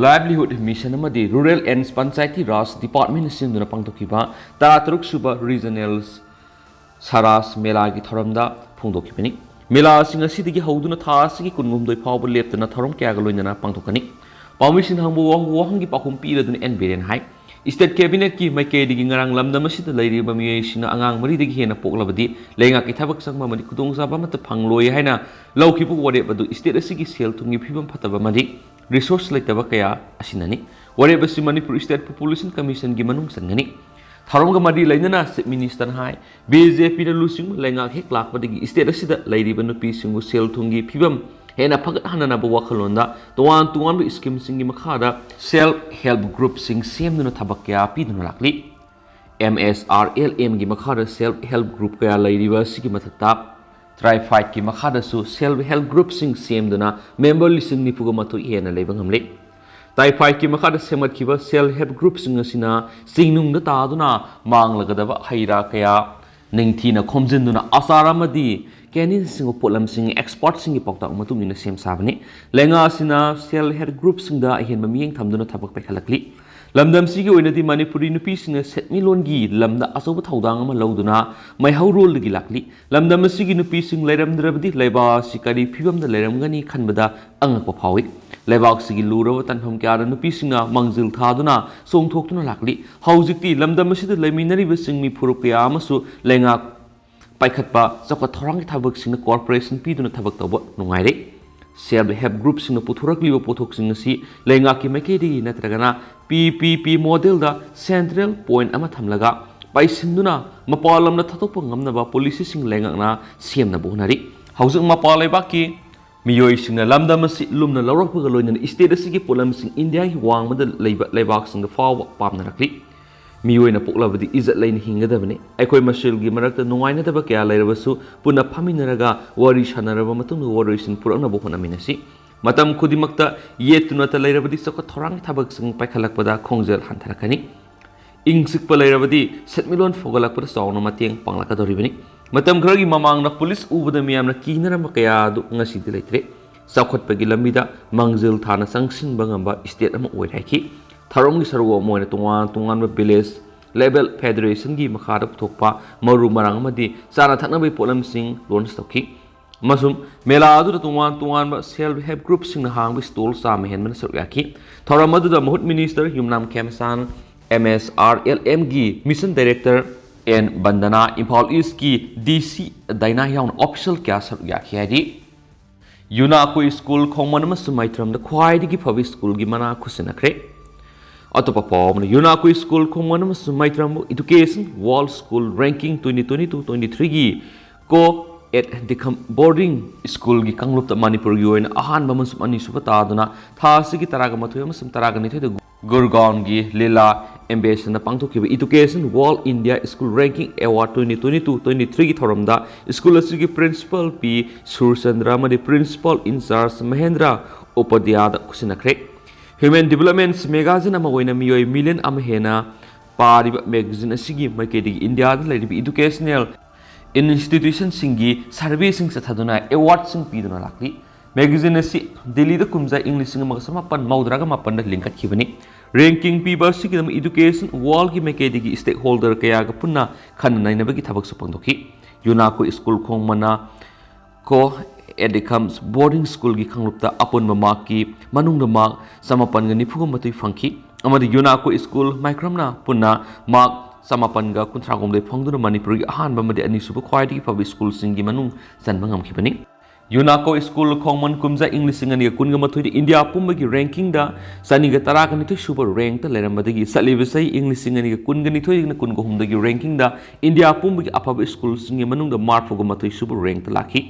ꯂꯥꯏꯚꯂꯤꯍꯨꯗ ꯃꯤꯁꯟ ꯑꯃꯗꯤ ꯔꯨꯔꯦꯜ ꯑꯦꯟ ꯄꯟꯆꯥꯌꯇꯤ ꯔꯥꯖ ꯗꯤꯄꯥꯔꯠꯃꯦꯟꯅ ꯁꯤꯟꯗꯨꯅ ꯄꯥꯡꯊꯣꯛꯈꯤꯕ ꯇꯔꯥꯇꯔꯨꯛ ꯁꯨꯕ ꯔꯤꯖꯅꯦꯜ ꯁꯔꯥꯖ ꯃꯦꯂꯥꯒꯤ ꯊꯧꯔꯝꯗ ꯐꯣꯡꯗꯣꯛꯈꯤꯕꯅꯤ꯫ ꯃꯦꯂꯥ ꯑꯁꯤ ꯉꯁꯤꯗꯒꯤ ꯍꯧꯗꯨꯅ ꯊꯥ ꯑꯁꯤꯒꯤ ꯀꯨꯟꯍꯨꯝꯗꯣꯏ ꯐꯥꯎꯕ ꯂꯦꯞꯇꯅ ꯊꯧꯔꯝ ꯀꯌꯥꯒ ꯂꯣꯏꯅꯅ ꯄꯥꯡꯊꯣꯛꯀꯅꯤ꯫ ꯄꯥꯎꯃꯤꯁꯤꯡꯅ ꯍꯪꯕ ꯋꯥꯍꯪ ꯋꯥꯍꯪꯒꯤ ꯄꯥꯎꯈꯨꯝ ꯄꯤꯔꯗꯨꯅ ꯑꯦꯟ ꯕꯤꯔꯦꯟ ꯍꯥꯏ, ꯏꯁꯇꯦꯠ ꯀꯦꯕꯤꯅꯦꯠꯀꯤ ꯃꯥꯏꯀꯩꯗꯒꯤ ꯉꯔꯥꯡ ꯂꯝꯗꯝ ꯑꯁꯤꯗ ꯂꯩꯔꯤꯕ ꯃꯤꯑꯣꯏꯁꯤꯡꯅ ꯑꯉꯥꯡ ꯃꯔꯤꯗꯒꯤ ꯍꯦꯟꯅ ꯄꯣꯛꯂꯕꯗꯤ ꯂꯩꯉꯥꯛꯀꯤ ꯊꯕꯛ ꯆꯪꯕ ꯑꯃꯗꯤ ꯈꯨꯗꯣꯡꯆꯥꯕ ꯑꯃꯠꯇ ꯐꯪꯂꯣꯏ ꯍꯥꯏꯅ ꯂꯧꯈꯤꯕ ꯋꯥꯔꯦꯞ ꯑꯗꯨ ꯏꯁꯇꯦꯠ ꯑꯁꯤꯒꯤ ꯁꯦꯜ ꯊꯨꯝꯒꯤ ꯐꯤꯕꯝ ꯐꯠꯇꯕ ꯑꯃꯗꯤ ꯔꯤꯁꯣꯔꯁ ꯂꯩꯇꯕ ꯀꯌꯥ ꯑꯁꯤꯅꯅꯤ꯫ ꯋꯥꯔꯦꯞ ꯑꯁꯤ ꯃꯅꯤꯄꯨꯔ ꯏꯁꯇꯦꯠ ꯄꯣꯄꯨꯂꯦꯁꯟ ꯀꯃꯤꯁꯟꯒꯤ ꯃꯅꯨꯡ ꯆꯟꯒꯅꯤ꯫ ꯊꯧꯔꯝꯒ ꯃꯔꯤ ꯂꯩꯅꯅ ꯆꯤꯐ ꯃꯤꯅꯤꯁꯇꯔꯅ ꯍꯥꯏ, ꯕꯤ ꯖꯦ ꯄꯤꯅ ꯂꯨꯆꯤꯡꯕ ꯂꯩꯉꯥꯛ ꯍꯦꯛ ꯂꯥꯛꯄꯗꯒꯤ ꯏꯁꯇꯦꯠ ꯑꯁꯤꯗ ꯂꯩꯔꯤꯕ ꯅꯨꯄꯤꯁꯤꯡꯕꯨ ꯁꯦꯜ ꯊꯨꯝꯒꯤ ꯐꯤꯕꯝ ꯍꯦꯟꯅ ꯐꯒꯠꯍꯟꯅꯅꯕ ꯋꯥꯈꯜꯂꯣꯟꯗ ꯇꯣꯉꯥꯟ ꯇꯣꯉꯥꯟꯕ ꯁ꯭ꯀꯤꯝꯁꯤꯡꯒꯤ ꯃꯈꯥꯗ ꯁꯦꯜꯐ ꯍꯦꯜꯞ ꯒ꯭ꯔꯨꯞꯁꯤꯡ ꯁꯦꯝꯗꯨꯅ ꯊꯕꯛ ꯀꯌꯥ ꯄꯤꯗꯨꯅ ꯂꯥꯛꯂꯤ꯫ ꯑꯦꯝ ꯑꯦꯁ ꯑꯥꯔ ꯑꯦꯜ ꯑꯦꯝꯒꯤ ꯃꯈꯥꯗ ꯁꯦꯜꯐ ꯍꯦꯜꯞ ꯒ꯭ꯔꯨꯞ ꯀꯌꯥ ꯂꯩꯔꯤꯕ ꯑꯁꯤꯒꯤ ꯃꯊꯛꯇ ꯇ꯭ꯔꯥꯏꯐꯥꯏꯠꯀꯤ ꯃꯈꯥꯗꯁꯨ ꯁꯦꯜꯐ ꯍꯦꯜꯞ ꯒ꯭ꯔꯨꯞꯁꯤꯡ ꯁꯦꯝꯗꯨꯅ ꯃꯦꯝꯕꯔ ꯂꯤꯁꯤꯡ ꯅꯤꯐꯨꯒ ꯃꯥꯊꯣꯏ ꯍꯦꯟꯅ ꯂꯩꯕ ꯉꯝꯂꯦ꯫ ꯇ꯭ꯔꯥꯏꯐꯥꯏꯠꯀꯤ ꯃꯈꯥꯗ ꯁꯦꯝꯒꯠꯈꯤꯕ ꯁꯦꯜꯐ ꯍꯦꯜꯞ ꯒ꯭ꯔꯨꯞꯁꯤꯡ ꯑꯁꯤꯅ ꯆꯤꯡꯅꯨꯡꯗ ꯇꯥꯗꯨꯅ ꯃꯥꯡꯂꯒꯗꯕ ꯍꯩ ꯔꯥ ꯀꯌꯥ ꯅꯤꯡꯊꯤꯅ ꯈꯣꯝꯖꯤꯟꯗꯨꯅ ꯑꯆꯥꯔ ꯑꯃꯗꯤ ꯀꯦꯟꯗꯤꯁꯤꯡꯕ ꯄꯣꯠꯂꯝꯁꯤꯡ ꯑꯦꯛꯁꯄꯔꯠꯁꯤꯡꯒꯤ ꯄꯥꯎꯇꯥꯛ ꯃꯇꯨꯡ ꯏꯟꯅ ꯁꯦꯝ ꯁꯥꯕꯅꯤ꯫ ꯂꯩꯉꯥꯛ ꯑꯁꯤꯅ ꯁꯦꯜꯐ ꯍꯦꯜꯞ ꯒ꯭ꯔꯨꯞꯁꯤꯡꯗ ꯑꯍꯦꯟꯕ ꯃꯤꯠꯌꯦꯡ ꯊꯝꯗꯨꯅ ꯊꯕꯛ ꯄꯥꯏꯈꯠꯂꯛꯂꯤ꯫ ꯂꯝꯗꯝꯁꯤꯒꯤ ꯑꯣꯏꯅꯗꯤ ꯃꯅꯤꯄꯨꯔꯤ ꯅꯨꯄꯤꯁꯤꯡꯅ ꯁꯦꯟꯃꯤꯠꯂꯣꯟꯒꯤ ꯂꯝꯗ ꯑꯆꯧꯕ ꯊꯧꯗꯥꯡ ꯑꯃ ꯂꯧꯗꯨꯅ ꯃꯩꯍꯧꯔꯣꯜꯗꯒꯤ ꯂꯥꯛꯂꯤ꯫ ꯂꯝꯗꯝ ꯑꯁꯤꯒꯤ ꯅꯨꯄꯤꯁꯤꯡ ꯂꯩꯔꯝꯗ꯭ꯔꯕꯗꯤ ꯂꯩꯕꯥꯛ ꯑꯁꯤ ꯀꯔꯤ ꯐꯤꯕꯝꯗ ꯂꯩꯔꯝꯒꯅꯤ ꯈꯟꯕꯗ ꯑꯉꯛꯄ ꯐꯥꯎꯏ꯫ ꯂꯩꯕꯥꯛꯁꯤꯒꯤ ꯂꯨꯔꯕ ꯇꯥꯟꯐꯝ ꯀꯌꯥꯗ ꯅꯨꯄꯤꯁꯤꯡꯅ ꯃꯥꯡꯖꯤꯜ ꯊꯥꯗꯨꯅ ꯆꯣꯡꯊꯣꯛꯇꯨꯅ ꯂꯥꯛꯂꯤ꯫ ꯍꯧꯖꯤꯛꯇꯤ ꯂꯝꯗꯝ ꯑꯁꯤꯗ ꯂꯩꯃꯤꯟꯅꯔꯤꯕꯁꯤꯡ ꯃꯤꯐꯨꯔꯨꯞ ꯀꯌꯥ ꯑꯃꯁꯨ ꯂꯩꯉꯥꯛ ꯄꯥꯏꯈꯠꯄ, ꯆꯥꯎꯈꯠ ꯊꯧꯔꯥꯡꯒꯤ ꯊꯕꯛꯁꯤꯡꯅ ꯀꯣꯔꯄꯣꯔꯦꯁꯟ ꯄꯤꯗꯨꯅ ꯊꯕꯛ ꯇꯧꯕ ꯅꯨꯡꯉꯥꯏꯔꯦ꯫ ꯁꯦꯜꯐ ꯍꯦꯜꯞ ꯒ꯭ꯔꯨꯞꯁꯤꯡꯅ ꯄꯨꯊꯣꯔꯛꯂꯤꯕ ꯄꯣꯠꯊꯣꯛꯁꯤꯡ ꯑꯁꯤ ꯂꯩꯉꯥꯛꯀꯤ ꯃꯥꯏꯀꯩꯗꯒꯤ ꯅꯠꯇ꯭ꯔꯒꯅ ꯄꯤ ꯄꯤ ꯄꯤ ꯃꯣꯗꯦꯜꯗ ꯁꯦꯟꯇ꯭ꯔꯦꯜ ꯄꯣꯏꯟꯠ ꯑꯃ ꯊꯝꯂꯒ ꯄꯥꯏꯁꯤꯟꯗꯨꯅ ꯃꯄꯥꯟ ꯂꯝꯗ ꯊꯥꯗꯣꯛꯄ ꯉꯝꯅꯕ ꯄꯣꯂꯤꯁꯤꯁꯤꯡ ꯂꯩꯉꯥꯛꯅ ꯁꯦꯝꯅꯕ ꯍꯣꯠꯅꯔꯤ꯫ ꯍꯧꯖꯤꯛ ꯃꯄꯥꯟ ꯂꯩꯕꯥꯛꯀꯤ ꯃꯤꯑꯣꯏꯁꯤꯡꯅ ꯂꯝꯗꯝ ꯑꯁꯤ ꯂꯨꯝꯅ ꯂꯧꯔꯛꯄꯒ ꯂꯣꯏꯅꯅ ꯏꯁꯇꯦꯠ ꯑꯁꯤꯒꯤ ꯄꯣꯠꯂꯝꯁꯤꯡ ꯏꯟꯗꯤꯌꯥꯒꯤ ꯋꯥꯡꯃꯗ ꯂꯩꯕ ꯂꯩꯕꯥꯛꯁꯤꯡꯗ ꯐꯥꯎꯕ ꯄꯥꯝꯅꯔꯛꯂꯤ꯫ ꯃꯤꯑꯣꯏꯅ ꯄꯣꯛꯂꯕꯗꯤ ꯏꯖꯠ ꯂꯩꯅ ꯍꯤꯡꯒꯗꯕꯅꯤ꯫ ꯑꯩꯈꯣꯏ ꯃꯁꯦꯜꯒꯤ ꯃꯔꯛꯇ ꯅꯨꯡꯉꯥꯏꯅꯗꯕ ꯀꯌꯥ ꯂꯩꯔꯕꯁꯨ ꯄꯨꯟꯅ ꯐꯝꯃꯤꯟꯅꯔꯒ ꯋꯥꯔꯤ ꯁꯥꯟꯅꯔꯕ ꯃꯇꯨꯡꯗ ꯋꯥꯔꯣꯏꯁꯤꯟ ꯄꯨꯔꯛꯅꯕ ꯍꯣꯠꯅꯃꯤꯟꯅꯁꯤ꯫ ꯃꯇꯝ ꯈꯨꯗꯤꯡꯃꯛꯇ ꯌꯦꯠꯇꯨꯅꯇ ꯂꯩꯔꯕꯗꯤ ꯆꯥꯎꯈꯠ ꯊꯧꯔꯥꯡꯒꯤ ꯊꯕꯛꯁꯤꯡ ꯄꯥꯏꯈꯠꯂꯛꯄꯗ ꯈꯣꯡꯖꯦꯜ ꯍꯟꯊꯔꯛꯀꯅꯤ꯫ ꯏꯪ ꯆꯤꯛꯄ ꯂꯩꯔꯕꯗꯤ ꯁꯦꯟꯃꯤꯠꯂꯣꯟ ꯐꯒꯠꯂꯛꯄꯗ ꯆꯥꯎꯅ ꯃꯇꯦꯡ ꯄꯥꯡꯂꯛꯀꯗꯧꯔꯤꯕꯅꯤ꯫ ꯃꯇꯝ ꯈꯔꯒꯤ ꯃꯃꯥꯡꯗ ꯄꯨꯂꯤꯁ ꯎꯕꯗ ꯃꯤꯌꯥꯝꯅ ꯀꯤꯅꯔꯝꯕ ꯀꯌꯥ ꯑꯗꯨ ꯉꯁꯤꯗꯤ ꯂꯩꯇ꯭ꯔꯦ꯫ ꯆꯥꯎꯈꯠꯄꯒꯤ ꯂꯝꯕꯤꯗ ꯃꯥꯡꯖꯤꯜ ꯊꯥꯅ ꯆꯪꯁꯤꯟꯕ ꯉꯝꯕ ꯏꯁꯇꯦꯠ ꯑꯃ ꯑꯣꯏꯔꯦ ꯍꯥꯏꯈꯤ꯫ ꯊꯧꯔꯝꯒꯤ ꯁꯔꯨꯛ ꯑꯃ ꯑꯣꯏꯅ ꯇꯣꯉꯥꯟ ꯇꯣꯉꯥꯟꯕ ꯚꯤꯂꯦꯖ ꯂꯦꯚꯦꯜ ꯐꯦꯗꯔꯦꯁꯟꯒꯤ ꯃꯈꯥꯗ ꯄꯨꯊꯣꯛꯄ ꯃꯔꯨ ꯃꯔꯥꯡ ꯑꯃꯗꯤ ꯆꯥꯅ ꯊꯛꯅꯕꯒꯤ ꯄꯣꯠꯂꯝꯁꯤꯡ ꯂꯣꯟꯁ ꯇꯧꯈꯤ꯫ ꯑꯃꯁꯨꯡ ꯃꯦꯂꯥ ꯑꯗꯨꯗ ꯇꯣꯉꯥꯟ ꯇꯣꯉꯥꯟꯕ ꯁꯦꯜꯐ ꯍꯦꯜꯞ ꯒ꯭ꯔꯨꯞꯁꯤꯡꯅ ꯍꯥꯡꯕ ꯁ꯭ꯇꯣꯜ ꯆꯥꯝꯃ ꯍꯦꯟꯕꯅ ꯁꯔꯨꯛ ꯌꯥꯈꯤ꯫ ꯊꯧꯔꯝ ꯑꯗꯨꯗ ꯃꯍꯨꯠ ꯃꯤꯅꯤꯁꯇꯔ ꯌꯨꯝꯅꯥꯝ ꯈꯦꯝꯁꯥꯟ, ꯑꯦꯝ ꯑꯦꯁ ꯑꯥꯔ ꯑꯦꯜ ꯑꯦꯝꯒꯤ ꯃꯤꯁꯟ ꯗꯥꯏꯔꯦꯛꯇꯔ ꯑꯦꯟ ꯕꯟꯗꯅꯥ, ꯏꯝꯐꯥꯜ ꯏꯁꯀꯤ ꯗꯤ ꯁꯤ ꯗꯥꯏꯅꯥ ꯌꯥꯎꯅ ꯑꯣꯐꯤꯁꯤꯌꯦꯜ ꯀꯌꯥ ꯁꯔꯨꯛ ꯌꯥꯈꯤ ꯍꯥꯏꯔꯤ꯫ ꯌꯨꯅꯥꯀꯣ ꯁ꯭ꯀꯨꯜ ꯈꯣꯡꯃꯟ ꯑꯃꯁꯨꯡ ꯃꯩꯇ꯭ꯔꯝꯗ ꯈ꯭ꯋꯥꯏꯗꯒꯤ ꯐꯕ ꯁ꯭ꯀꯨꯜꯒꯤ ꯃꯅꯥ ꯈꯨꯠꯁꯤꯟꯅꯈ꯭ꯔꯦ꯫ ꯑꯇꯣꯞꯄ ꯄꯥꯎ ꯑꯃꯅ, ꯌꯨꯅꯥꯀꯣ ꯁ꯭ꯀꯨꯜ ꯈꯣꯡꯃꯟ ꯑꯃꯁꯨꯡ ꯃꯩꯇ꯭ꯔꯝꯕꯨ Education World School Ranking twenty twenty-two twenty-three ꯒꯤ ꯀꯣ ꯑꯦꯠ ꯗꯤꯈꯝ ꯕꯣꯔꯗꯤꯡ ꯁ꯭ꯀꯨꯜꯒꯤ ꯀꯥꯡꯂꯨꯞꯇ ꯃꯅꯤꯄꯨꯔꯒꯤ ꯑꯣꯏꯅ ꯑꯍꯥꯟꯕ ꯑꯃꯁꯨꯡ ꯑꯅꯤꯁꯨꯕ ꯇꯥꯗꯨꯅ ꯊꯥ ꯑꯁꯤꯒꯤ ꯇꯔꯥꯒ ꯃꯥꯊꯣꯏ ꯑꯃꯁꯨꯡ ꯇꯔꯥꯒ ꯅꯤꯊꯣꯏꯗ ꯒꯨꯔꯒꯥꯎꯟꯒꯤ ꯂꯤꯂꯥ ꯑꯦꯝꯕꯦꯁꯟꯅ ꯄꯥꯡꯊꯣꯛꯈꯤꯕ Education World India School Ranking Award twenty twenty-two twenty-three ꯒꯤ ꯊꯧꯔꯝꯗ ꯁ꯭ꯀꯨꯜ ꯑꯁꯤꯒꯤ ꯄ꯭ꯔꯤꯟꯁꯤꯄꯜ ꯄꯤ ꯁꯨꯔꯆꯟꯗ꯭ꯔ ꯑꯃꯗꯤ principle in-charge Mahendra ꯎꯄꯥꯙ꯭ꯌꯥꯗ ꯈꯨꯠꯁꯤꯟꯅꯈ꯭ꯔꯦ꯫ Human ꯗꯤꯕꯂꯞꯃꯦꯟꯠꯁ magazine ꯑꯃ ꯑꯣꯏꯅ ꯃꯤꯑꯣꯏ ꯃꯤꯂꯤꯌꯟ ꯑꯃ ꯍꯦꯟꯅ ꯄꯥꯔꯤꯕ ꯃꯦꯒꯥꯖꯤꯟ ꯑꯁꯤꯒꯤ ꯃꯥꯏꯀꯩꯗꯒꯤ ꯏꯟꯗꯤꯌꯥꯗ ꯂꯩꯔꯤꯕ ꯏꯗꯨꯀꯦꯁꯅꯦꯜ ꯏꯟꯁꯇꯤꯇ꯭ꯌꯨꯁꯟꯁꯤꯡꯒꯤ ꯁꯔꯚꯦꯁꯤꯡ ꯆꯠꯊꯗꯨꯅ ꯑꯦꯋꯥꯔꯗꯁꯤꯡ ꯄꯤꯗꯨꯅ ꯂꯥꯛꯂꯤ꯫ ꯃꯦꯒꯥꯖꯤꯟ ꯑꯁꯤ ꯗꯤꯜꯂꯤꯗ ꯀꯨꯝꯖꯥ ꯏꯪ ꯂꯤꯁꯤꯡ ꯑꯃꯒ ꯆꯃꯥꯄꯟ ꯃꯧꯗ꯭ꯔꯥꯒ ꯃꯥꯄꯟꯗ ꯂꯤꯡꯈꯠꯈꯤꯕꯅꯤ꯫ ꯔꯦꯡꯀꯤꯡ ꯄꯤꯕ ꯑꯁꯤꯒꯤꯗꯃꯛ ꯏꯗꯨꯀꯦꯁꯟ ꯋꯥꯔꯜꯒꯤ ꯃꯥꯏꯀꯩꯗꯒꯤ ꯁ꯭ꯇꯦꯛꯍꯣꯜꯗꯔ ꯀꯌꯥꯒ ꯄꯨꯟꯅ ꯈꯟꯅ ꯅꯩꯅꯕꯒꯤ ꯊꯕꯛꯁꯨ ꯄꯥꯡꯊꯣꯛꯈꯤ꯫ ꯌꯨꯅꯥꯀꯣ ꯁ꯭ꯀꯨꯜ ꯈꯣꯡꯃꯟꯅ ꯀꯣ ꯑꯦꯠ ꯗꯤꯈꯝ ꯕꯣꯔꯗꯤꯡ ꯁ꯭ꯀꯨꯜꯒꯤ ꯀꯥꯡꯂꯨꯞꯇ ꯑꯄꯨꯟꯕ ꯃꯥꯔꯛꯀꯤ ꯃꯅꯨꯡꯗ ꯃꯥꯔꯛ ꯆꯃꯥꯄꯟꯒ ꯅꯤꯐꯨꯒ ꯃꯥꯊꯣꯏ ꯐꯪꯈꯤ ꯑꯃꯗꯤ ꯌꯨꯅꯥꯀꯣ ꯁ꯭ꯀꯨꯜ ꯃꯩꯇ꯭ꯔꯝꯅ ꯄꯨꯟꯅ ꯃꯥꯔꯛ ꯆꯃꯥꯄꯟꯒ ꯀꯨꯟꯊ꯭ꯔꯥꯍꯨꯝꯗꯣꯏ ꯐꯪꯗꯨꯅ ꯃꯅꯤꯄꯨꯔꯒꯤ ꯑꯍꯥꯟꯕ ꯑꯃꯗꯤ ꯑꯅꯤꯁꯨꯕ ꯈ꯭ꯋꯥꯏꯗꯒꯤ ꯐꯕ ꯁ꯭ꯀꯨꯜꯁꯤꯡꯒꯤ ꯃꯅꯨꯡ ꯆꯟꯕ ꯉꯝꯈꯤꯕꯅꯤ꯫ ꯌꯨꯅꯥꯀꯣ ꯁ꯭ꯀꯨꯜ ꯈꯣꯡꯃꯟ ꯀꯨꯝꯖꯥ ꯏꯪ ꯂꯤꯁꯤꯡ ꯑꯅꯤꯒ ꯀꯨꯟꯒ ꯃꯥꯊꯣꯏꯗ ꯏꯟꯗꯤꯌꯥ ꯄꯨꯝꯕꯒꯤ ꯔꯦꯡꯀꯤꯡꯗ ꯆꯅꯤꯒ ꯇꯔꯥꯒ ꯅꯤꯊꯣꯏ ꯁꯨꯕ ꯔꯦꯡꯛꯇ ꯂꯩꯔꯝꯕꯗꯒꯤ ꯆꯠꯂꯤꯕ ꯆꯍꯤ ꯏꯪ ꯂꯤꯁꯤꯡ ꯑꯅꯤꯒ ꯀꯨꯟꯒ ꯅꯤꯊꯣꯏꯗꯒꯤꯅ ꯀꯨꯟꯒ ꯍꯨꯝꯗꯣꯏꯒꯤ ꯔꯦꯡꯀꯤꯡꯗ ꯏꯟꯗꯤꯌꯥ ꯄꯨꯝꯕꯒꯤ ꯑꯐꯕ ꯁ꯭ꯀꯨꯜꯁꯤꯡꯒꯤ ꯃꯅꯨꯡꯗ ꯃꯔꯤꯐꯨꯒ ꯃꯥꯊꯣꯏ ꯁꯨꯕ ꯔꯦꯡꯛꯇ ꯂꯥꯛꯈꯤ꯫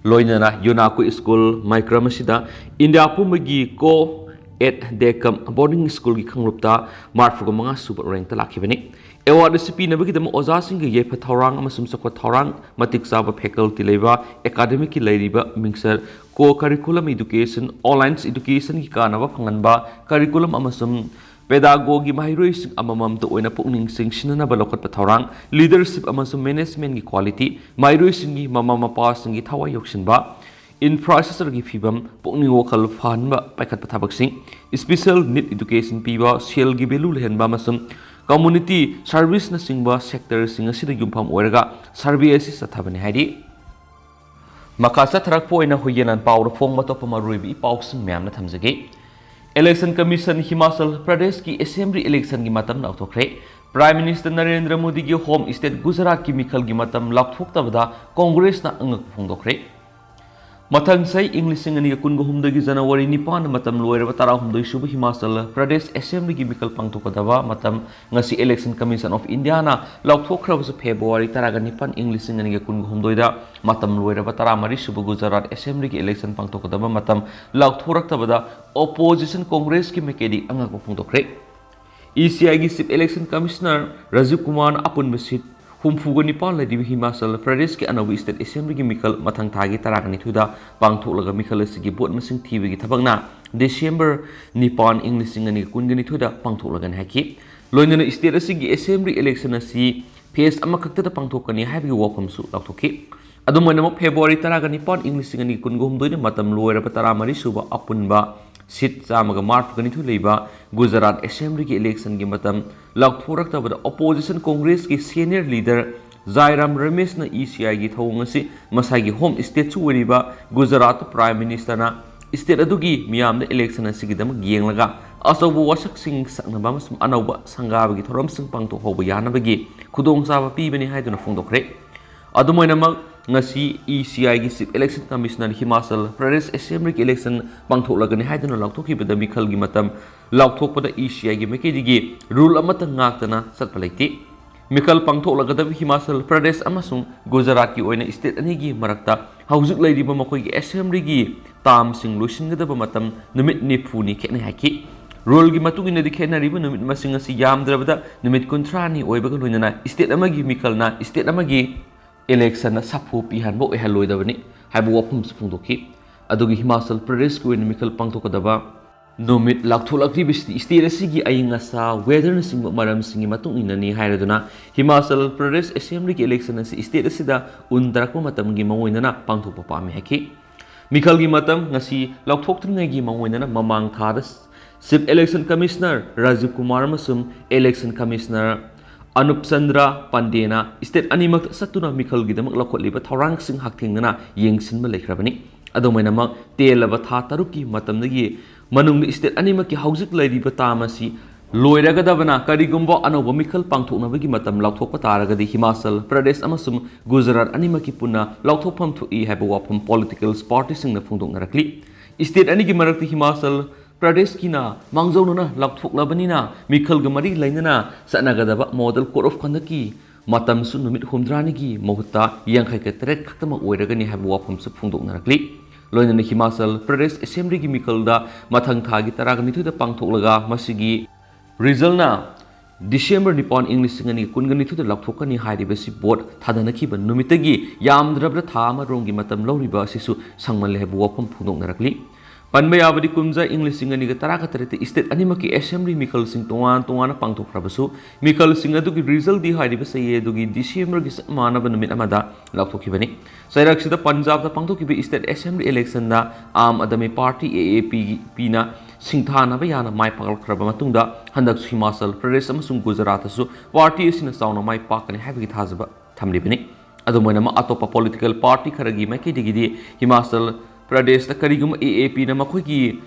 ꯂꯣꯏꯅꯅ ꯌꯨꯅꯥꯀꯣ ꯁ꯭ꯀꯨꯜ ꯃꯥꯏꯀ꯭ꯔꯝ ꯑꯁꯤꯗ ꯏꯟꯗꯤꯌꯥ ꯄꯨꯝꯕꯒꯤ ꯀꯣ ꯑꯦꯠ ꯗꯦꯀꯝ ꯕꯣꯔꯗꯤꯡ ꯁ꯭ꯀꯨꯜꯒꯤ ꯈꯣꯡꯂꯨꯞꯇ ꯃꯔꯤꯐꯨꯒ ꯃꯉꯥ ꯁꯨꯕ ꯔꯦꯡꯛꯇ ꯂꯥꯛꯈꯤꯕꯅꯤ꯫ ꯑꯦꯋꯥꯔꯗ ꯑꯁꯤ ꯄꯤꯅꯕꯒꯤꯗꯃꯛ ꯑꯣꯖꯥꯁꯤꯡꯒꯤ ꯌꯥꯏꯐ ꯊꯧꯔꯥꯡ ꯑꯃꯁꯨꯡ ꯆꯥꯎꯈꯠ ꯊꯧꯔꯥꯡ, ꯃꯇꯤꯛ ꯆꯥꯕ ꯐꯦꯀꯜꯇꯤ ꯂꯩꯕ, ꯑꯦꯀꯥꯗꯃꯤꯛꯀꯤ ꯂꯩꯔꯤꯕ ꯃꯤꯡꯆꯠ, ꯀꯣ ꯀꯔꯤꯀꯨꯂꯝ ꯏꯗꯨꯀꯦꯁꯟ, ꯑꯣꯟꯂꯥꯏꯟ ꯏꯗꯨꯀꯦꯁꯟꯒꯤ ꯀꯥꯟꯅꯕ ꯐꯪꯍꯟꯕ, ꯀꯔꯤꯀꯨꯂꯝ ꯑꯃꯁꯨꯡ ꯄꯦꯗꯥꯒꯣꯒꯤ ꯃꯍꯩꯔꯣꯏꯁꯤꯡ ꯑꯃꯃꯝꯇ ꯑꯣꯏꯅ ꯄꯨꯛꯅꯤꯡ ꯆꯤꯡꯁꯤꯟꯅꯅꯕ ꯂꯧꯈꯠꯄ ꯊꯧꯔꯥꯡ, ꯂꯤꯗꯔꯁꯤꯞ ꯑꯃꯁꯨꯡ ꯃꯦꯅꯦꯖꯃꯦꯟꯒꯤ ꯀ꯭ꯋꯥꯂꯤꯇꯤ, ꯃꯍꯩꯔꯣꯏꯁꯤꯡꯒꯤ ꯃꯃꯥ ꯃꯄꯥꯁꯤꯡꯒꯤ ꯊꯋꯥꯏ ꯌꯥꯎꯁꯤꯟꯕ, ꯏꯟꯐ꯭ꯔꯥꯁ꯭ꯇ꯭ꯔꯛꯆꯔꯒꯤ ꯐꯤꯕꯝ, ꯄꯨꯛꯅꯤꯡ ꯋꯥꯈꯜ ꯐꯍꯟꯕ ꯄꯥꯏꯈꯠꯄ ꯊꯕꯛꯁꯤꯡ, ꯁ꯭ꯄꯤꯁꯦꯜ ꯅꯤꯗ ꯏꯗꯨꯀꯦꯁꯟ ꯄꯤꯕ, ꯁꯦꯜꯒꯤ ꯚꯦꯂꯨ ꯂꯩꯍꯟꯕ ꯑꯃꯁꯨꯡ ꯀꯝꯃ꯭ꯌꯨꯅꯤꯇꯤ ꯁꯔꯚꯤꯁꯅꯆꯤꯡꯕ ꯁꯦꯛꯇꯔꯁꯤꯡ ꯑꯁꯤꯗ ꯌꯨꯝꯐꯝ ꯑꯣꯏꯔꯒ ꯁꯔꯚꯦ ꯑꯁꯤ ꯆꯠꯊꯕꯅꯤ ꯍꯥꯏꯔꯤ꯫ ꯃꯈꯥ ꯆꯠꯊꯔꯛꯄ ꯑꯣꯏꯅ ꯍꯨꯏꯌꯦꯟꯂꯥꯟ ꯄꯥꯎꯗ ꯐꯣꯡꯕ ꯑꯇꯣꯞꯄ ꯃꯔꯨꯑꯣꯏꯕ ꯏ ꯄꯥꯎꯁꯤꯡ ꯃꯌꯥꯝꯅ ꯊꯝꯖꯒꯦ꯫ ꯏꯂꯦꯛꯁꯟ ꯀꯃꯤꯁꯟ ꯍꯤꯃꯥꯆꯜ ꯄ꯭ꯔꯗꯦꯁꯀꯤ ꯑꯦꯁꯦꯝꯕ꯭ꯂꯤ ꯏꯂꯦꯛꯁꯟꯒꯤ ꯃꯇꯝ ꯂꯥꯎꯊꯣꯛꯈ꯭ꯔꯦ꯫ ꯄ꯭ꯔꯥꯏꯝ ꯃꯤꯅꯤꯁꯇꯔ ꯅꯔꯦꯟꯗ꯭ꯔ ꯃꯣꯗꯤꯒꯤ ꯍꯣꯝ ꯁ꯭ꯇꯦꯠ ꯒꯨꯖꯔꯥꯠꯀꯤ ꯃꯤꯈꯜꯒꯤ ꯃꯇꯝ ꯂꯥꯎꯊꯣꯛꯇꯕꯗ ꯀꯣꯡꯒ꯭ꯔꯦꯁꯅ ꯑꯉꯛꯄ ꯐꯣꯡꯗꯣꯛꯈ꯭ꯔꯦ꯫ ꯃꯊꯪ ꯆꯍꯤ ꯏꯪ ꯂꯤꯁꯤꯡ ꯑꯅꯤꯒ ꯀꯨꯟꯒ ꯍꯨꯝꯗꯣꯏꯒꯤ ꯖꯅꯋꯥꯔꯤ ꯅꯤꯄꯥꯟꯗ ꯃꯇꯝ ꯂꯣꯏꯔꯕ ꯇꯔꯥꯍꯨꯝꯗꯣꯏ ꯁꯨꯕ ꯍꯤꯃꯥꯆꯜ ꯄ꯭ꯔꯗꯦꯁ ꯑꯦꯁꯦꯝꯕ꯭ꯂꯤꯒꯤ ꯃꯤꯈꯜ ꯄꯥꯡꯊꯣꯛꯀꯗꯕ ꯃꯇꯝ ꯉꯁꯤ ꯏꯂꯦꯛꯁꯟ ꯀꯃꯤꯁꯟ ꯑꯣꯐ ꯏꯟꯗꯤꯌꯥꯅ ꯂꯥꯎꯊꯣꯛꯈ꯭ꯔꯕꯁꯨ ꯐꯦꯕ꯭ꯔꯨꯋꯥꯔꯤ ꯇꯔꯥꯒ ꯅꯤꯄꯥꯟ ꯏꯪ ꯂꯤꯁꯤꯡ ꯑꯅꯤꯒ ꯀꯨꯟꯒ ꯍꯨꯝꯗꯣꯏꯗ ꯃꯇꯝ ꯂꯣꯏꯔꯕ ꯇꯔꯥꯃꯔꯤ ꯁꯨꯕ ꯒꯨꯖꯔꯥꯠ ꯑꯦꯁꯦꯝꯕ꯭ꯂꯤꯒꯤ ꯏꯂꯦꯛꯁꯟ ꯄꯥꯡꯊꯣꯛꯀꯗꯕ ꯃꯇꯝ ꯂꯥꯎꯊꯣꯔꯛꯇꯕꯗ ꯑꯣꯄꯣꯖꯤꯁꯟ ꯀꯣꯡꯒ꯭ꯔꯦꯁꯀꯤ ꯃꯥꯏꯀꯩꯗꯒꯤ ꯑꯉꯛꯄ ꯐꯣꯡꯗꯣꯛꯈ꯭ꯔꯦ꯫ ꯏ ꯁꯤ ꯑꯥꯏꯒꯤ ꯆꯤꯐ ꯏꯂꯦꯛꯁꯟ ꯀꯃꯤꯁꯅꯔ ꯔꯥꯖꯤꯕ ꯀꯨꯃꯥꯔꯅ ꯑꯄꯨꯟꯕ ꯁꯤꯠ ꯍꯨꯝꯐꯨꯒ ꯅꯤꯄꯥꯟ ꯂꯩꯔꯤꯕ ꯍꯤꯃꯥꯆꯜ ꯄ꯭ꯔꯗꯦꯁꯀꯤ ꯑꯅꯧꯕ ꯁ꯭ꯇꯦꯠ ꯑꯦꯁꯦꯝꯕ꯭ꯂꯤꯒꯤ ꯃꯤꯈꯜ ꯃꯊꯪ ꯊꯥꯒꯤ ꯇꯔꯥꯒ ꯅꯤꯊꯣꯏꯗ ꯄꯥꯡꯊꯣꯛꯂꯒ ꯃꯤꯈꯜ ꯑꯁꯤꯒꯤ ꯚꯣꯠ ꯃꯁꯤꯡ ꯊꯤꯕꯒꯤ ꯊꯕꯛꯅ ꯗꯤꯁꯦꯝꯕꯔ ꯅꯤꯄꯥꯟ ꯏꯪ ꯂꯤꯁꯤꯡ ꯑꯅꯤꯒ ꯀꯨꯟꯒ ꯅꯤꯊꯣꯏꯗ ꯄꯥꯡꯊꯣꯛꯂꯒꯅꯤ ꯍꯥꯏꯈꯤ꯫ ꯂꯣꯏꯅꯅ ꯁ꯭ꯇꯦꯠ ꯑꯁꯤꯒꯤ ꯑꯦꯁꯦꯝꯕ꯭ꯂꯤ ꯏꯂꯦꯛꯁꯟ ꯑꯁꯤ ꯐꯦꯁ ꯑꯃꯈꯛꯇꯗ ꯄꯥꯡꯊꯣꯛꯀꯅꯤ ꯍꯥꯏꯕꯒꯤ ꯋꯥꯐꯝꯁꯨ ꯂꯥꯎꯊꯣꯛꯈꯤ꯫ ꯑꯗꯨꯝ ꯑꯣꯏꯅꯃꯛ ꯐꯦꯕ꯭ꯔꯨꯋꯥꯔꯤ ꯇꯔꯥꯒ ꯅꯤꯄꯥꯟ ꯏꯪ ꯂꯤꯁꯤꯡ ꯑꯅꯤꯒ ꯀꯨꯟꯒ ꯍꯨꯝꯗꯣꯏꯗ ꯃꯇꯝ ꯂꯣꯏꯔꯕ ꯇꯔꯥꯃꯔꯤ ꯁꯨꯕ ꯑꯄꯨꯟꯕ ꯁꯤꯠ ꯆꯥꯝꯃꯒ ꯃꯔꯤꯐꯨꯒ ꯅꯤꯊꯣꯏ ꯂꯩꯕ ꯒꯨꯖꯔꯥꯠ ꯑꯦꯁꯦꯝꯕ꯭ꯂꯤꯒꯤ ꯏꯂꯦꯛꯁꯟꯒꯤ ꯃꯇꯝ ꯂꯥꯎꯊꯣꯔꯛꯇꯕꯗ opposition ꯀꯣꯡꯒ꯭ꯔꯦꯁꯀꯤ senior leader ꯖꯥꯏꯔꯥꯝ ꯔꯃꯦꯁꯅ E C ꯑꯥꯏꯒꯤ ꯊꯧꯑꯣꯡ ꯑꯁꯤ ꯃꯁꯥꯒꯤ ꯍꯣꯝ ꯁ꯭ꯇꯦꯠꯁꯨ ꯑꯣꯏꯔꯤꯕ ꯒꯨꯖꯔꯥꯠꯇ ꯄ꯭ꯔꯥꯏꯝ ꯃꯤꯅꯤꯁꯇꯔꯅ ꯁ꯭ꯇꯦꯠ ꯑꯗꯨꯒꯤ ꯃꯤꯌꯥꯝꯅ ꯏꯂꯦꯛꯁꯟ ꯑꯁꯤꯒꯤꯗꯃꯛ ꯌꯦꯡꯂꯒ ꯑꯆꯧꯕ ꯋꯥꯁꯛꯁꯤꯡ ꯁꯛꯅꯕ ꯑꯃꯁꯨꯡ ꯑꯅꯧꯕ ꯁꯪꯒꯥꯕꯒꯤ ꯊꯧꯔꯝꯁꯤꯡ ꯄꯥꯡꯊꯣꯛꯍꯧꯕ ꯌꯥꯅꯕꯒꯤ ꯈꯨꯗꯣꯡꯆꯥꯕ ꯄꯤꯕꯅꯤ ꯍꯥꯏꯗꯨꯅ ꯐꯣꯡꯗꯣꯛꯈ꯭ꯔꯦ꯫ ꯑꯗꯨꯝ ꯑꯣꯏꯅꯃꯛ, ꯉꯁꯤ ꯏ ꯁꯤ ꯑꯥꯏꯒꯤ chief election commissioner Himachal Pradesh ꯑꯦꯁꯦꯝꯕ꯭ꯂꯤꯒꯤ ꯏꯂꯦꯛꯁꯟ ꯄꯥꯡꯊꯣꯛꯂꯒꯅꯤ ꯍꯥꯏꯗꯨꯅ ꯂꯥꯎꯊꯣꯛꯈꯤꯕꯗ ꯃꯤꯈꯜꯒꯤ ꯃꯇꯝ ꯂꯥꯎꯊꯣꯛꯄꯗ ꯏ ꯁꯤ ꯑꯥꯏꯒꯤ ꯃꯥꯏꯀꯩꯗꯒꯤ ꯔꯨꯜ ꯑꯃꯠꯇ ꯉꯥꯛꯇꯅ ꯆꯠꯄ ꯂꯩꯇꯦ꯫ ꯃꯤꯈꯜ ꯄꯥꯡꯊꯣꯛꯂꯒꯗꯕ ꯍꯤꯃꯥꯆꯜ ꯄ꯭ꯔꯗꯦꯁ ꯑꯃꯁꯨꯡ ꯒꯨꯖꯔꯥꯠꯀꯤ ꯑꯣꯏꯅ ꯁ꯭ꯇꯦꯠ ꯑꯅꯤꯒꯤ ꯃꯔꯛꯇ ꯍꯧꯖꯤꯛ ꯂꯩꯔꯤꯕ ꯃꯈꯣꯏꯒꯤ ꯑꯦꯁꯦꯝꯕ꯭ꯂꯤꯒꯤ ꯇꯥꯝꯁꯤꯡ ꯂꯣꯏꯁꯤꯟꯒꯗꯕ ꯃꯇꯝ ꯅꯨꯃꯤꯠ ꯅꯤꯐꯨꯅꯤ ꯈꯦꯠꯅꯩ ꯍꯥꯏꯈꯤ꯫ ꯔꯨꯜꯒꯤ ꯃꯇꯨꯡ ꯏꯟꯅꯗꯤ ꯈꯦꯠꯅꯔꯤꯕ ꯅꯨꯃꯤꯠ ꯃꯁꯤꯡ ꯑꯁꯤ ꯌꯥꯝꯗ꯭ꯔꯕꯗ ꯅꯨꯃꯤꯠ ꯀꯨꯟꯊ꯭ꯔꯥꯅꯤ ꯑꯣꯏꯕꯒ ꯂꯣꯏꯅꯅ ꯁ꯭ꯇꯦꯠ ꯑꯃꯒꯤ ꯃꯤꯈꯜꯅ ꯁ꯭ꯇꯦꯠ ꯑꯃꯒꯤ ꯏꯂꯦꯛꯁꯟꯗ ꯁꯥꯐꯨ ꯄꯤꯍꯟꯕ ꯑꯣꯏꯍꯜꯂꯣꯏꯗꯕꯅꯤ ꯍꯥꯏꯕ ꯋꯥꯐꯝꯁꯨ ꯐꯣꯡꯗꯣꯛꯈꯤ꯫ ꯑꯗꯨꯒ ꯍꯤꯃꯥꯆꯜ ꯄ꯭ꯔꯗꯦꯁꯀꯤ ꯑꯣꯏꯅ ꯃꯤꯈꯜ ꯄꯥꯡꯊꯣꯛꯀꯗꯕ ꯅꯨꯃꯤꯠ ꯂꯥꯎꯊꯣꯛꯂꯛꯂꯤꯕꯁꯤꯗꯤ ꯁ꯭ꯇꯦꯠ ꯑꯁꯤꯒꯤ ꯑꯏꯪ ꯑꯁꯥ, ꯋꯦꯗꯔꯅꯆꯤꯡꯕ ꯃꯔꯝꯁꯤꯡꯒꯤ ꯃꯇꯨꯡ ꯏꯟꯅꯅꯤ ꯍꯥꯏꯔꯗꯨꯅ ꯍꯤꯃꯥꯆꯜ ꯄ꯭ꯔꯗꯦꯁ ꯑꯦꯁꯦꯝꯕ꯭ꯂꯤꯒꯤ ꯏꯂꯦꯛꯁꯟ ꯑꯁꯤ ꯁ꯭ꯇꯦꯠ ꯑꯁꯤꯗ ꯎꯟ ꯇꯥꯔꯛꯄ ꯃꯇꯝꯒꯤ ꯃꯑꯣꯡ ꯏꯟꯅꯅ ꯄꯥꯡꯊꯣꯛꯄ ꯄꯥꯝꯃꯤ ꯍꯥꯏꯈꯤ꯫ ꯃꯤꯈꯜꯒꯤ ꯃꯇꯝ ꯉꯁꯤ ꯂꯥꯎꯊꯣꯛꯇ꯭ꯔꯤꯉꯩꯒꯤ ꯃꯑꯣꯡ ꯏꯟꯅꯅ ꯃꯃꯥꯡ ꯊꯥꯗ chief election commissioner Rajiv Kumar ꯑꯃꯁꯨꯡ election commissioner Anup Chandra ꯄꯥꯟꯗꯦꯅ state ꯑꯅꯤꯃꯛꯇ ꯆꯠꯇꯨꯅ ꯃꯤꯈꯜꯒꯤꯗꯃꯛ ꯂꯧꯈꯠꯂꯤꯕ ꯊꯧꯔꯥꯡꯁꯤꯡ ꯍꯛꯊꯦꯡꯅꯅ ꯌꯦꯡꯁꯤꯟꯕ ꯂꯩꯈ꯭ꯔꯕꯅꯤ꯫ ꯑꯗꯨꯃꯥꯏꯅꯃꯛ, ꯇꯦꯜꯂꯕ ꯊꯥ ꯇꯔꯨꯛꯀꯤ ꯃꯇꯝꯗꯒꯤ ꯃꯅꯨꯡꯗ ꯁ꯭ꯇꯦꯠ ꯑꯅꯤꯃꯛꯀꯤ ꯍꯧꯖꯤꯛ ꯂꯩꯔꯤꯕ ꯇꯥꯝ ꯑꯁꯤ ꯂꯣꯏꯔꯒꯗꯕꯅ, ꯀꯔꯤꯒꯨꯝꯕ ꯑꯅꯧꯕ ꯃꯤꯈꯜ ꯄꯥꯡꯊꯣꯛꯅꯕꯒꯤ ꯃꯇꯝ ꯂꯥꯎꯊꯣꯛꯄ ꯇꯥꯔꯒꯗꯤ ꯍꯤꯃꯥꯆꯜ ꯄ꯭ꯔꯗꯦꯁ ꯑꯃꯁꯨꯡ ꯒꯨꯖꯔꯥꯠ ꯑꯅꯤꯃꯛꯀꯤ ꯄꯨꯟꯅ ꯂꯥꯎꯊꯣꯛꯐꯝ ꯊꯣꯛꯏ ꯍꯥꯏꯕ ꯋꯥꯐꯝ ꯄꯣꯂꯤꯇꯤꯀꯦꯜ ꯄꯥꯔꯇꯤꯁꯤꯡꯅ ꯐꯣꯡꯗꯣꯛꯅꯔꯛꯂꯤ꯫ ꯁ꯭ꯇꯦꯠ ꯑꯅꯤꯒꯤ ꯃꯔꯛꯇ ꯍꯤꯃꯥꯆꯜ ꯄ꯭ꯔꯗꯦꯁꯀꯤꯅ ꯃꯥꯡꯖꯧꯅꯅ ꯂꯥꯎꯊꯣꯛꯂꯕꯅꯤꯅ ꯃꯤꯈꯜꯒ ꯃꯔꯤ ꯂꯩꯅꯅ ꯆꯠꯅꯒꯗꯕ ꯃꯣꯗꯦꯜ ꯀꯣꯗ ꯑꯣꯐ ꯀꯟꯗꯛꯀꯤ ꯃꯇꯝꯁꯨ ꯅꯨꯃꯤꯠ ꯍꯨꯝꯗ꯭ꯌꯥꯅꯤꯒꯤ ꯃꯍꯨꯠꯇ ꯌꯥꯡꯈꯩꯒ ꯇꯔꯦꯠ ꯈꯛꯇꯃꯛ ꯑꯣꯏꯔꯒꯅꯤ ꯍꯥꯏꯕ ꯋꯥꯐꯝꯁꯨ ꯐꯣꯡꯗꯣꯛꯅꯔꯛꯂꯤ꯫ ꯂꯣꯏꯅꯅ ꯍꯤꯃꯥꯆꯜ ꯄ꯭ꯔꯗꯦꯁ ꯑꯦꯁꯦꯝꯕ꯭ꯂꯤꯒꯤ ꯃꯤꯈꯜꯗ ꯃꯊꯪ ꯊꯥꯒꯤ ꯇꯔꯥꯒ ꯅꯤꯊꯣꯏꯗ ꯄꯥꯡꯊꯣꯛꯂꯒ ꯃꯁꯤꯒꯤ ꯔꯤꯖꯜꯅ ꯗꯤꯁꯦꯝꯕꯔ ꯅꯤꯄꯥꯟ, ꯏꯪ ꯂꯤꯁꯤꯡ ꯑꯅꯤꯒ ꯀꯨꯟꯒ ꯅꯤꯊꯣꯏꯗ ꯂꯥꯎꯊꯣꯛꯀꯅꯤ ꯍꯥꯏꯔꯤꯕꯁꯤ ꯚꯣꯠ ꯊꯥꯗꯅꯈꯤꯕ ꯅꯨꯃꯤꯠꯇꯒꯤ ꯌꯥꯝꯗ꯭ꯔꯕꯗ ꯊꯥ ꯑꯃꯔꯣꯝꯒꯤ ꯃꯇꯝ ꯂꯧꯔꯤꯕ ꯑꯁꯤꯁꯨ ꯁꯥꯡꯃꯜꯂꯦ ꯍꯥꯏꯕ ꯋꯥꯐꯝ ꯐꯣꯡꯗꯣꯛꯅꯔꯛꯂꯤ꯫ ꯄꯟꯕ ꯌꯥꯕꯗꯤ, ꯀꯨꯝꯖꯥ ꯏꯪ ꯂꯤꯁꯤꯡ ꯑꯅꯤꯒ ꯇꯔꯥꯒ ꯇꯔꯦꯠꯇ ꯁ꯭ꯇꯦꯠ ꯑꯅꯤꯃꯛꯀꯤ ꯑꯦꯁꯦꯝꯕ꯭ꯂꯤ ꯃꯤꯈꯜꯁꯤꯡ ꯇꯣꯉꯥꯟ ꯇꯣꯉꯥꯟꯅ ꯄꯥꯡꯊꯣꯛꯈ꯭ꯔꯕꯁꯨ, ꯃꯤꯈꯜꯁꯤꯡ ꯑꯗꯨꯒꯤ ꯔꯤꯖꯜꯗꯤ ꯍꯥꯏꯔꯤꯕ ꯆꯌꯣꯜ ꯑꯗꯨꯒꯤ ꯗꯤꯁꯦꯝꯕꯔꯒꯤ ꯆꯞ ꯃꯥꯟꯅꯕ ꯅꯨꯃꯤꯠ ꯑꯃꯗ ꯂꯥꯎꯊꯣꯛꯈꯤꯕꯅꯤ꯫ ꯆꯩꯔꯛꯁꯤꯗ ꯄꯟꯖꯥꯕꯇ ꯄꯥꯡꯊꯣꯛꯈꯤꯕ state assembly ꯏꯂꯦꯛꯁꯟꯗ Aam Aadmi party, ꯑꯦ ꯑꯦ ꯄꯤ ꯄꯤꯅ ꯁꯤꯡꯊꯥꯅꯕ ꯌꯥꯅ ꯃꯥꯏ ꯄꯥꯛꯂꯛꯈ꯭ꯔꯕ ꯃꯇꯨꯡꯗ, ꯍꯟꯗꯛꯁꯨ ꯍꯤꯃꯥꯆꯜ ꯄ꯭ꯔꯗꯦꯁ ꯑꯃꯁꯨꯡ ꯒꯨꯖꯔꯥꯠꯇꯁꯨ ꯄꯥꯔꯇꯤ ꯑꯁꯤꯅ ꯆꯥꯎꯅ ꯃꯥꯏ ꯄꯥꯛꯀꯅꯤ ꯍꯥꯏꯕꯒꯤ ꯊꯥꯖꯕ ꯊꯝꯂꯤꯕꯅꯤ꯫ ꯑꯗꯨꯝ ꯑꯣꯏꯅꯃꯛ, ꯑꯇꯣꯞꯄ ꯄꯣꯂꯤꯇꯤꯀꯦꯜ ꯄꯥꯔꯇꯤ ꯈꯔꯒꯤ ꯃꯥꯏꯀꯩꯗꯒꯤꯗꯤ ꯍꯤꯃꯥꯆꯜ ꯄ꯭ꯔꯗꯦꯁꯇ ꯀꯔꯤꯒꯨꯝꯕ ꯑꯦ ꯑꯦ ꯄꯤꯅ ꯃꯈꯣꯏꯒꯤ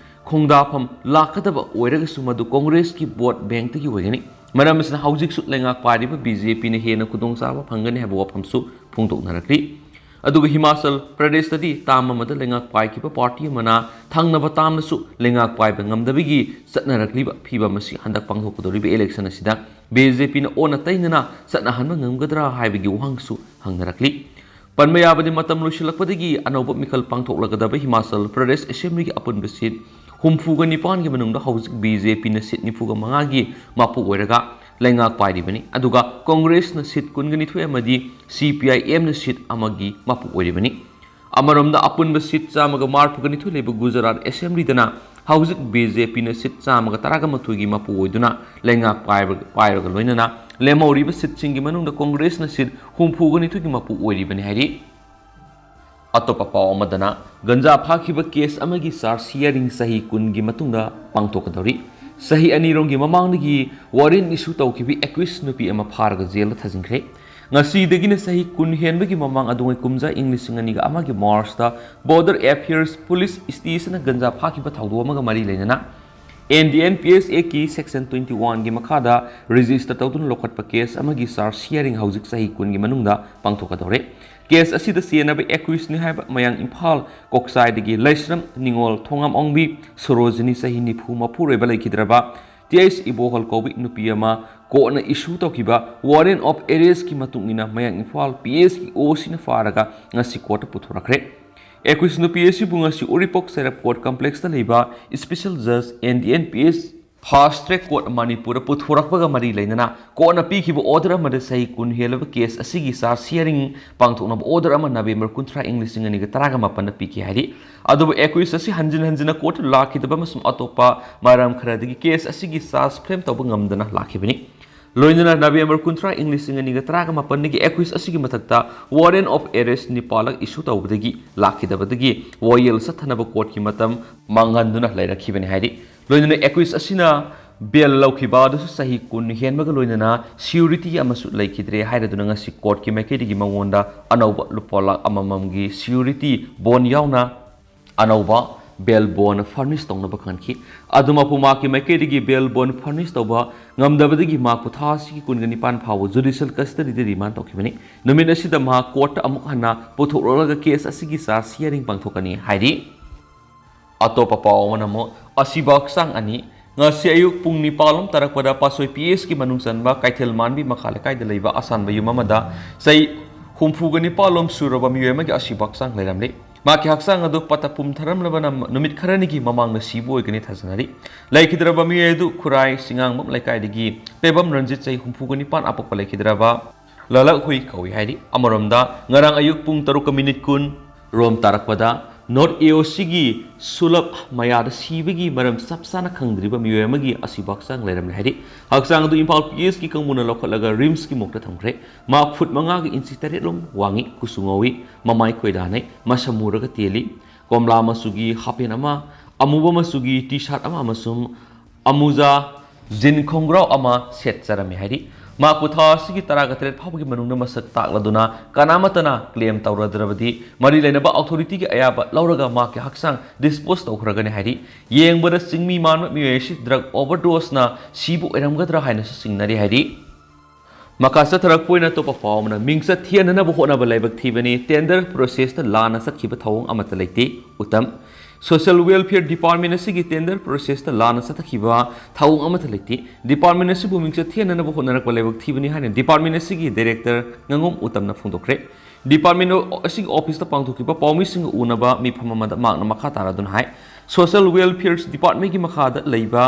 ꯈꯣꯡꯗꯥꯐꯝ ꯂꯥꯛꯀꯗꯕ ꯑꯣꯏꯔꯒꯁꯨ, ꯃꯗꯨ ꯀꯣꯡꯒ꯭ꯔꯦꯁꯀꯤ ꯚꯣꯠ ꯕꯦꯡꯛꯇꯒꯤ ꯑꯣꯏꯒꯅꯤ꯫ ꯃꯔꯝ ꯑꯁꯤꯅ, ꯍꯧꯖꯤꯛꯁꯨ ꯂꯩꯉꯥꯛ ꯄꯥꯏꯔꯤꯕ ꯕꯤ ꯖꯦ ꯄꯤꯅ ꯍꯦꯟꯅ ꯈꯨꯗꯣꯡꯆꯥꯕ ꯐꯪꯒꯅꯤ ꯍꯥꯏꯕ ꯋꯥꯐꯝꯁꯨ ꯐꯣꯡꯗꯣꯛꯅꯔꯛꯂꯤ꯫ ꯑꯗꯨꯒ ꯍꯤꯃꯥꯆꯜ ꯄ꯭ꯔꯗꯦꯁꯇꯗꯤ ꯇꯥꯝ ꯑꯃꯗ ꯂꯩꯉꯥꯛ ꯄꯥꯏꯈꯤꯕ ꯄꯥꯔꯇꯤ ꯑꯃꯅ ꯊꯪꯅꯕ ꯇꯥꯝꯗꯁꯨ ꯂꯩꯉꯥꯛ ꯄꯥꯏꯕ ꯉꯝꯗꯕꯒꯤ ꯆꯠꯅꯔꯛꯂꯤꯕ ꯐꯤꯚꯝ ꯑꯁꯤ ꯍꯟꯗꯛ ꯄꯥꯡꯊꯣꯛꯀꯗꯧꯔꯤꯕ ꯏꯂꯦꯛꯁꯟ ꯑꯁꯤꯗ ꯕꯤ ꯖꯦ ꯄꯤꯅ ꯑꯣꯟꯅ ꯇꯩꯅꯅ ꯆꯠꯅꯍꯟꯕ ꯉꯝꯒꯗ꯭ꯔꯥ ꯍꯥꯏꯕꯒꯤ ꯋꯥꯍꯪꯁꯨ ꯍꯪꯅꯔꯛꯂꯤ꯫ ꯄꯟꯕ ꯌꯥꯕꯗꯤ, ꯃꯇꯝ ꯂꯣꯏꯁꯤꯜꯂꯛꯄꯗꯒꯤ ꯑꯅꯧꯕ ꯃꯤꯈꯜ ꯄꯥꯡꯊꯣꯛꯂꯒꯗꯕ ꯍꯤꯃꯥꯆꯜ ꯄ꯭ꯔꯗꯦꯁ ꯑꯦꯁꯦꯝꯕ꯭ꯂꯤꯒꯤ ꯑꯄꯨꯟꯕ ꯁꯤꯠ ꯍꯨꯝꯐꯨꯒ ꯅꯤꯄꯥꯟꯒꯤ ꯃꯅꯨꯡꯗ ꯍꯧꯖꯤꯛ ꯕꯤ ꯖꯦ ꯄꯤꯅ ꯁꯤꯠ ꯅꯤꯐꯨꯒ ꯃꯉꯥꯒꯤ ꯃꯄꯨ ꯑꯣꯏꯔꯒ ꯂꯩꯉꯥꯛ ꯄꯥꯏꯔꯤꯕꯅꯤ꯫ ꯑꯗꯨꯒ ꯀꯣꯡꯒ꯭ꯔꯦꯁꯅ ꯁꯤꯠ ꯀꯨꯟꯒ ꯅꯤꯊꯣꯏ ꯑꯃꯗꯤ ꯁꯤ ꯄꯤ ꯑꯥꯏ ꯑꯦꯝꯅ ꯁꯤꯠ ꯑꯃꯒꯤ ꯃꯄꯨ ꯑꯣꯏꯔꯤꯕꯅꯤ꯫ ꯑꯃꯔꯣꯝꯗ, ꯑꯄꯨꯟꯕ ꯁꯤꯠ ꯆꯥꯝꯃꯒ ꯃꯔꯤꯐꯨꯒ ꯅꯤꯊꯣꯏ ꯂꯩꯕ ꯒꯨꯖꯔꯥꯠ ꯑꯦꯁꯦꯝꯕ꯭ꯂꯤꯗꯅ ꯍꯧꯖꯤꯛ ꯕꯤ ꯖꯦ ꯄꯤꯅ ꯁꯤꯠ ꯆꯥꯝꯃꯒ ꯇꯔꯥꯒ ꯃꯥꯊꯣꯏꯒꯤ ꯃꯄꯨ ꯑꯣꯏꯗꯨꯅ ꯂꯩꯉꯥꯛ ꯄꯥꯏꯕ-, ꯄꯥꯏꯔꯒ ꯂꯣꯏꯅꯅ ꯂꯦꯝꯍꯧꯔꯤꯕ ꯁꯤꯠꯁꯤꯡꯒꯤ ꯃꯅꯨꯡꯗ ꯀꯣꯡꯒ꯭ꯔꯦꯁꯅ ꯁꯤꯠ ꯍꯨꯝꯐꯨꯒ ꯅꯤꯊꯣꯏꯒꯤ ꯃꯄꯨ ꯑꯣꯏꯔꯤꯕꯅꯤ ꯍꯥꯏꯔꯤ꯫ ꯑꯇꯣꯞꯄ ꯄꯥꯎ ꯑꯃꯗꯅ, ꯒꯟꯖꯥ ꯐꯥꯈꯤꯕ ꯀꯦꯁ ꯑꯃꯒꯤ ꯆꯥꯔꯖ ꯍꯤꯌꯥꯔꯤꯡ ꯆꯍꯤ ꯀꯨꯟꯒꯤ ꯃꯇꯨꯡꯗ ꯄꯥꯡꯊꯣꯛꯀꯗꯧꯔꯤ꯫ ꯆꯍꯤ ꯑꯅꯤꯔꯣꯝꯒꯤ ꯃꯃꯥꯡꯗꯒꯤ ꯋꯥꯔꯦꯟ ꯏꯁꯨ ꯇꯧꯈꯤꯕ ꯑꯦꯀ꯭ꯌꯨꯁ ꯅꯨꯄꯤ ꯑꯃ ꯐꯥꯔꯒ ꯖꯦꯜꯗ ꯊꯥꯖꯤꯟꯈ꯭ꯔꯦ꯫ ꯉꯁꯤꯗꯒꯤꯅ ꯆꯍꯤ ꯀꯨꯟ ꯍꯦꯟꯕꯒꯤ ꯃꯃꯥꯡ ꯑꯗꯨꯉꯩ ꯀꯨꯝꯖꯥ ꯏꯪ ꯂꯤꯁꯤꯡ ꯑꯅꯤꯒ ꯑꯃꯒꯤ ꯃꯥꯔꯆꯇ ꯕꯣꯔꯗꯔ ꯑꯦꯐꯤꯌꯔꯁ ꯄꯨꯂꯤꯁ ꯁ꯭ꯇꯦꯁꯟꯅ ꯒꯟꯖꯥ ꯐꯥꯈꯤꯕ ꯊꯧꯗꯣꯛ ꯑꯃꯒ ꯃꯔꯤ ꯂꯩꯅꯅ ꯑꯦꯟ ꯗꯤ ꯑꯦꯟ ꯄꯤ ꯑꯦꯁ ꯑꯦꯛꯀꯤ ꯁꯦꯛꯁꯟ ꯇ꯭ꯋꯦꯟꯇꯤ ꯋꯥꯟꯒꯤ ꯃꯈꯥꯗ ꯔꯦꯖꯤꯁꯇꯔ ꯇꯧꯗꯨꯅ ꯂꯧꯈꯠꯄ ꯀꯦꯁ ꯑꯃꯒꯤ ꯆꯥꯔꯖ ꯍꯤꯌꯥꯔꯤꯡ ꯍꯧꯖꯤꯛ ꯆꯍꯤ ꯀꯨꯟꯒꯤ ꯃꯅꯨꯡꯗ ꯄꯥꯡꯊꯣꯛꯀꯗꯧꯔꯦ꯫ ꯀꯦꯁ ꯑꯁꯤꯗ ꯆꯦꯟꯅꯕ ꯑꯦꯀ꯭ꯌꯨꯁꯅꯤ ꯍꯥꯏꯕ ꯃꯌꯥꯡ ꯏꯝꯐꯥꯜ ꯀꯣꯛꯆꯥꯏꯗꯒꯤ ꯂꯩꯁ꯭ꯔꯝ ꯅꯤꯉꯣꯜ ꯊꯣꯉꯥꯝ ꯑꯣꯡꯕꯤ, ꯁꯣꯔꯣꯖꯤꯅꯤ ꯆꯍꯤ ꯅꯤꯐꯨ ꯃꯄꯨꯔꯣꯏꯕ ꯂꯩꯈꯤꯗ꯭ꯔꯕ, ꯇꯤ ꯑꯩꯆ ꯏꯕꯣꯍꯜ ꯀꯧꯕ ꯅꯨꯄꯤ ꯑꯃ ꯀꯣꯔꯠꯅ ꯏꯁꯨ ꯇꯧꯈꯤꯕ ꯋꯥꯔꯦꯟ ꯑꯣꯐ ꯑꯦꯔꯦꯁꯀꯤ ꯃꯇꯨꯡ ꯏꯟꯅ ꯃꯌꯥꯡ ꯏꯝꯐꯥꯜ ꯄꯤ ꯑꯦꯁꯀꯤ ꯑꯣ ꯁꯤꯅ ꯐꯥꯔꯒ ꯉꯁꯤ ꯀꯣꯔꯠꯇ ꯄꯨꯊꯣꯔꯛꯈ꯭ꯔꯦ꯫ ꯑꯦꯀ꯭ꯌꯨꯁ ꯅꯨꯄꯤ ꯑꯁꯤꯕꯨ ꯉꯁꯤ ꯎꯔꯤꯄꯣꯛ ꯁꯦꯔꯞ ꯀꯣꯔꯠ ꯀꯝꯄ꯭ꯂꯦꯛꯁꯇ ꯂꯩꯕ special ꯖꯖ and D P S S fast track court ꯃꯅꯤꯄꯨꯔꯗ ꯄꯨꯊꯣꯔꯛꯄꯒ ꯃꯔꯤ ꯂꯩꯅꯅ ꯀꯣꯔꯠꯅ ꯄꯤꯈꯤꯕ ꯑꯣꯔꯗꯔ ꯑꯃꯗ ꯆꯍꯤ ꯀꯨꯟ ꯍꯦꯜꯂꯕ ꯀꯦꯁ ꯑꯁꯤꯒꯤ ꯆꯥꯔꯖ ꯍꯤꯌꯥꯔꯤꯡ ꯄꯥꯡꯊꯣꯛꯅꯕ ꯑꯣꯔꯗꯔ ꯑꯃ ꯅꯕꯦꯝꯕꯔ ꯀꯨꯟꯊ꯭ꯔꯥ, ꯏꯪ ꯂꯤꯁꯤꯡ ꯑꯅꯤꯒ ꯇꯔꯥꯒ ꯃꯥꯄꯟꯗ ꯄꯤꯈꯤ ꯍꯥꯏꯔꯤ꯫ ꯑꯗꯨꯕꯨ ꯑꯦꯀ꯭ꯌꯨꯁ ꯑꯁꯤ ꯍꯟꯖꯤꯟ ꯍꯟꯖꯤꯟꯅ ꯀꯣꯔꯠꯇ ꯂꯥꯛꯈꯤꯗꯕ ꯑꯃꯁꯨꯡ ꯑꯇꯣꯞꯄ ꯃꯔꯝ ꯈꯔꯗꯒꯤ ꯀꯦꯁ ꯑꯁꯤꯒꯤ ꯆꯥꯔꯖ ꯐ꯭ꯔꯦꯝ ꯇꯧꯕ ꯉꯝꯗꯅ ꯂꯥꯛꯈꯤꯕꯅꯤ꯫ ꯂꯣꯏꯅꯅ ꯅꯕꯦꯝꯕꯔ ꯀꯨꯟꯊ꯭ꯔꯥ, ꯏꯪ ꯂꯤꯁꯤꯡ ꯑꯅꯤꯒ ꯇꯔꯥꯒ ꯃꯥꯄꯟꯗꯒꯤ ꯑꯦꯀ꯭ꯌꯨꯁ ꯑꯁꯤꯒꯤ ꯃꯊꯛꯇ ꯋꯥꯔꯦꯟ ꯑꯣꯐ ꯑꯦꯔꯦꯁ ꯅꯤꯄꯥꯜꯂꯛ ꯏꯁꯨ ꯇꯧꯕꯗꯒꯤ ꯂꯥꯛꯈꯤꯗꯕꯗꯒꯤ ꯋꯥꯌꯦꯜ ꯆꯠꯊꯅꯕ ꯀꯣꯔꯠꯀꯤ ꯃꯇꯝ ꯃꯥꯡꯍꯟꯗꯨꯅ ꯂꯩꯔꯛꯈꯤꯕꯅꯤ ꯍꯥꯏꯔꯤ꯫ ꯂꯣꯏꯅꯅ ꯑꯦꯀ꯭ꯌꯨꯁ ꯑꯁꯤꯅ ꯕꯦꯜ ꯂꯧꯈꯤꯕ ꯑꯗꯨꯁꯨ ꯆꯍꯤ ꯀꯨꯟ ꯍꯦꯟꯕꯒ ꯂꯣꯏꯅꯅ ꯁꯤꯌꯨꯔꯤꯇꯤ ꯑꯃꯁꯨ ꯂꯩꯈꯤꯗ꯭ꯔꯦ ꯍꯥꯏꯔꯗꯨꯅ ꯉꯁꯤ ꯀꯣꯔꯠꯀꯤ ꯃꯥꯏꯀꯩꯗꯒꯤ ꯃꯉꯣꯟꯗ ꯑꯅꯧꯕ ꯂꯨꯄꯥ ꯂꯥꯈ ꯑꯃꯃꯝꯒꯤ ꯁꯤꯌꯨꯔꯤꯇꯤ ꯕꯣꯟ ꯌꯥꯎꯅ ꯑꯅꯧꯕ ꯕꯦꯜ ꯕꯣꯟ ꯐꯔꯅꯤꯁ ꯇꯧꯅꯕ ꯈꯪꯍꯟꯈꯤ꯫ ꯑꯗꯨꯃꯛꯄꯨ ꯃꯍꯥꯛꯀꯤ ꯃꯥꯏꯀꯩꯗꯒꯤ ꯕꯦꯜ ꯕꯣꯟ ꯐꯔꯅꯤꯁ ꯇꯧꯕ ꯉꯝꯗꯕꯗꯒꯤ ꯃꯍꯥꯛꯄꯨ ꯊꯥ ꯑꯁꯤꯒꯤ ꯀꯨꯟꯒ ꯅꯤꯄꯥꯟ ꯐꯥꯎꯕ ꯖꯨꯗꯤꯁꯤꯌꯦꯜ ꯀꯁꯇꯗꯤꯗ ꯔꯤꯃꯥꯟ ꯇꯧꯈꯤꯕꯅꯤ꯫ ꯅꯨꯃꯤꯠ ꯑꯁꯤꯗ ꯃꯍꯥꯛ ꯀꯣꯔꯠꯇ ꯑꯃꯨꯛ ꯍꯟꯅ ꯄꯨꯊꯣꯛꯂꯛꯂꯒ ꯀꯦꯁ ꯑꯁꯤꯒꯤ ꯆꯥꯔꯖ ꯍꯤꯌꯥꯔꯤꯡ ꯄꯥꯡꯊꯣꯛꯀꯅꯤ ꯍꯥꯏꯔꯤ꯫ ꯑꯇꯣꯞꯄ ꯄꯥꯎ ꯑꯃꯅ ꯑꯃꯨꯛ ꯑꯁꯤꯕ ꯍꯛꯆꯥꯡ ꯑꯅꯤ꯫ ꯉꯁꯤ ꯑꯌꯨꯛ ꯄꯨꯡ ꯅꯤꯄꯥꯜ ꯂꯣꯝ ꯇꯥꯔꯛꯄꯗ ꯄꯥꯠꯁꯣꯏ ꯄꯤ ꯑꯦꯁꯀꯤ ꯃꯅꯨꯡ ꯆꯟꯕ ꯀꯩꯊꯦꯜ ꯃꯥꯟꯕꯤ ꯃꯈꯥ ꯂꯩꯀꯥꯏꯗ ꯂꯩꯕ ꯑꯁꯥꯟꯕ ꯌꯨꯝ ꯑꯃꯗ ꯆꯩ ꯍꯨꯝꯐꯨꯒ ꯅꯤꯄꯥꯜ ꯂꯣꯝ ꯁꯨꯔꯕ ꯃꯤꯑꯣꯏ ꯑꯃꯒꯤ ꯑꯁꯤꯕ ꯍꯛꯆꯥꯡ ꯂꯩꯔꯝꯂꯤ꯫ ꯃꯍꯥꯛꯀꯤ ꯍꯛꯆꯥꯡ ꯑꯗꯨ ꯄꯠꯇ ꯄꯨꯝꯊꯔꯝꯂꯕꯅ ꯅꯨꯃꯤꯠ ꯈꯔꯅꯤꯒꯤ ꯃꯃꯥꯡꯗ ꯁꯤꯕ ꯑꯣꯏꯒꯅꯤ ꯊꯥꯖꯅꯔꯤ꯫ ꯂꯩꯈꯤꯗ꯭ꯔꯕ ꯃꯤꯑꯣꯏ ꯑꯗꯨ ꯈꯨꯔꯥꯏ ꯁꯤꯉꯥꯡꯕꯝ ꯂꯩꯀꯥꯏꯗꯒꯤ ꯄꯦꯕꯝ ꯔꯟꯖꯤꯠ, ꯆꯍꯤ ꯍꯨꯝꯐꯨꯒ ꯅꯤꯄꯥꯟ, ꯑꯄꯣꯛꯄ ꯂꯩꯈꯤꯗ꯭ꯔꯕ ꯂꯂꯛ ꯍꯨꯏ ꯀꯧꯏ ꯍꯥꯏꯔꯤ꯫ ꯑꯃꯔꯣꯝꯗ, ꯉꯔꯥꯡ ꯑꯌꯨꯛ ꯄꯨꯡ ꯇꯔꯨꯛꯀ ꯃꯤꯅꯤꯠ ꯀꯨꯟ ꯔꯣꯝ ꯇꯥꯔꯛꯄꯗ North A O Cꯒꯤ ꯁꯨꯂꯞ ꯃꯌꯥꯗ ꯁꯤꯕꯒꯤ ꯃꯔꯝ ꯆꯞ ꯆꯥꯅ ꯈꯪꯗ꯭ꯔꯤꯕ ꯃꯤꯑꯣꯏ ꯑꯃꯒꯤ ꯑꯁꯤꯕ ꯍꯛꯆꯥꯡ ꯂꯩꯔꯝꯂꯦ ꯍꯥꯏꯔꯤ꯫ ꯍꯛꯆꯥꯡ ꯑꯗꯨ ꯏꯝꯐꯥꯜ P H ꯀꯤ ꯀꯥꯡꯕꯨꯅ ꯂꯧꯈꯠꯂꯒ RIMSꯀꯤ morgueꯇ ꯊꯝꯈ꯭ꯔꯦ꯫ ꯃꯍꯥꯛ ꯐꯨꯠ ꯃꯉꯥꯒ ꯏꯟꯆꯤ ꯇꯔꯦꯠ ꯂꯣꯝ ꯋꯥꯡꯉꯤ, ꯀꯨꯆꯨ ꯉꯧꯏ, ꯃꯃꯥꯏ ꯈꯣꯏꯗꯥꯅꯩ, ꯃꯁꯝ ꯃꯨꯔꯒ ꯇꯦꯜꯂꯤ꯫ ꯀꯣꯝꯂꯥ ꯃꯆꯨꯒꯤ ꯍꯥꯄꯦꯟ ꯑꯃ, ꯑꯃꯨꯕ ꯃꯆꯨꯒꯤ T-shirt ꯑꯃ ꯑꯃꯁꯨꯡ ꯑꯃꯨꯖꯥ ꯖꯤꯟ ꯈꯣꯡꯒ꯭ꯔꯥꯎ ꯑꯃ ꯁꯦꯠꯆꯔꯝꯃꯤ ꯍꯥꯏꯔꯤ꯫ ꯃꯍꯥꯛꯄꯨ ꯊꯥ ꯑꯁꯤꯒꯤ ꯇꯔꯥꯒ ꯇꯔꯦꯠ ꯐꯥꯎꯕꯒꯤ ꯃꯅꯨꯡꯗ ꯃꯁꯛ ꯇꯥꯛꯂꯗꯨꯅ ꯀꯅꯥꯃꯠꯇꯅ claim ꯇꯧꯔꯗ꯭ꯔꯕꯗꯤ ꯃꯔꯤ ꯂꯩꯅꯕ authorityꯒꯤ ꯑꯌꯥꯕ ꯂꯧꯔꯒ ꯃꯍꯥꯛꯀꯤ ꯍꯛꯆꯥꯡ dispose ꯇꯧꯈ꯭ꯔꯒꯅꯤ ꯍꯥꯏꯔꯤ꯫ ꯌꯦꯡꯕꯗ ꯆꯤꯡꯃꯤ ꯃꯥꯟꯕ ꯃꯤꯑꯣꯏ ꯑꯁꯤ drug overdoseꯅ ꯁꯤꯕ ꯑꯣꯏꯔꯝꯒꯗ꯭ꯔꯥ ꯍꯥꯏꯅꯁꯨ ꯆꯤꯡꯅꯔꯤ ꯍꯥꯏꯔꯤ꯫ ꯃꯈꯥ ꯆꯠꯊꯔꯛꯄ ꯑꯣꯏꯅ ꯑꯇꯣꯞꯄ ꯄꯥꯎ ꯑꯃꯅ, ꯃꯤꯡꯆꯠ ꯊꯤꯍꯟꯅꯅꯕ ꯍꯣꯠꯅꯕ ꯂꯥꯏꯕꯛ ꯊꯤꯕꯅꯤ, tender processꯇ ꯂꯥꯟꯅ ꯆꯠꯈꯤꯕ ꯊꯧꯑꯣꯡ ꯑꯃꯠꯇ ꯂꯩꯇꯦ꯫ ꯎꯇꯝ, Social Welfare Department ꯑꯁꯤꯒꯤ tender processꯇ ꯂꯥꯟꯅ ꯆꯠꯊꯈꯤꯕ ꯊꯧꯑꯣꯡ ꯑꯃꯠꯇ ꯂꯩꯇꯦ꯫ Department ꯑꯁꯤꯕꯨ ꯃꯤꯡꯆꯠ ꯊꯤꯍꯟꯅꯅꯕ ꯍꯣꯠꯅꯔꯛꯄ ꯂꯥꯏꯕꯛ ꯊꯤꯕꯅꯤ ꯍꯥꯏꯅ department ꯑꯁꯤꯒꯤ director ꯉꯥꯉꯣꯝ ꯎꯇꯝꯅ ꯐꯣꯡꯗꯣꯛꯈ꯭ꯔꯦ꯫ Department ꯑꯁꯤꯒꯤ officeꯇ ꯄꯥꯡꯊꯣꯛꯈꯤꯕ ꯄꯥꯎꯃꯤꯁꯤꯡꯒ ꯎꯅꯕ ꯃꯤꯐꯝ ꯑꯃꯗ ꯃꯍꯥꯛꯅ ꯃꯈꯥ ꯇꯥꯔꯗꯨꯅ ꯍꯥꯏ, Social Welfare Departmentꯀꯤ ꯃꯈꯥꯗ ꯂꯩꯕ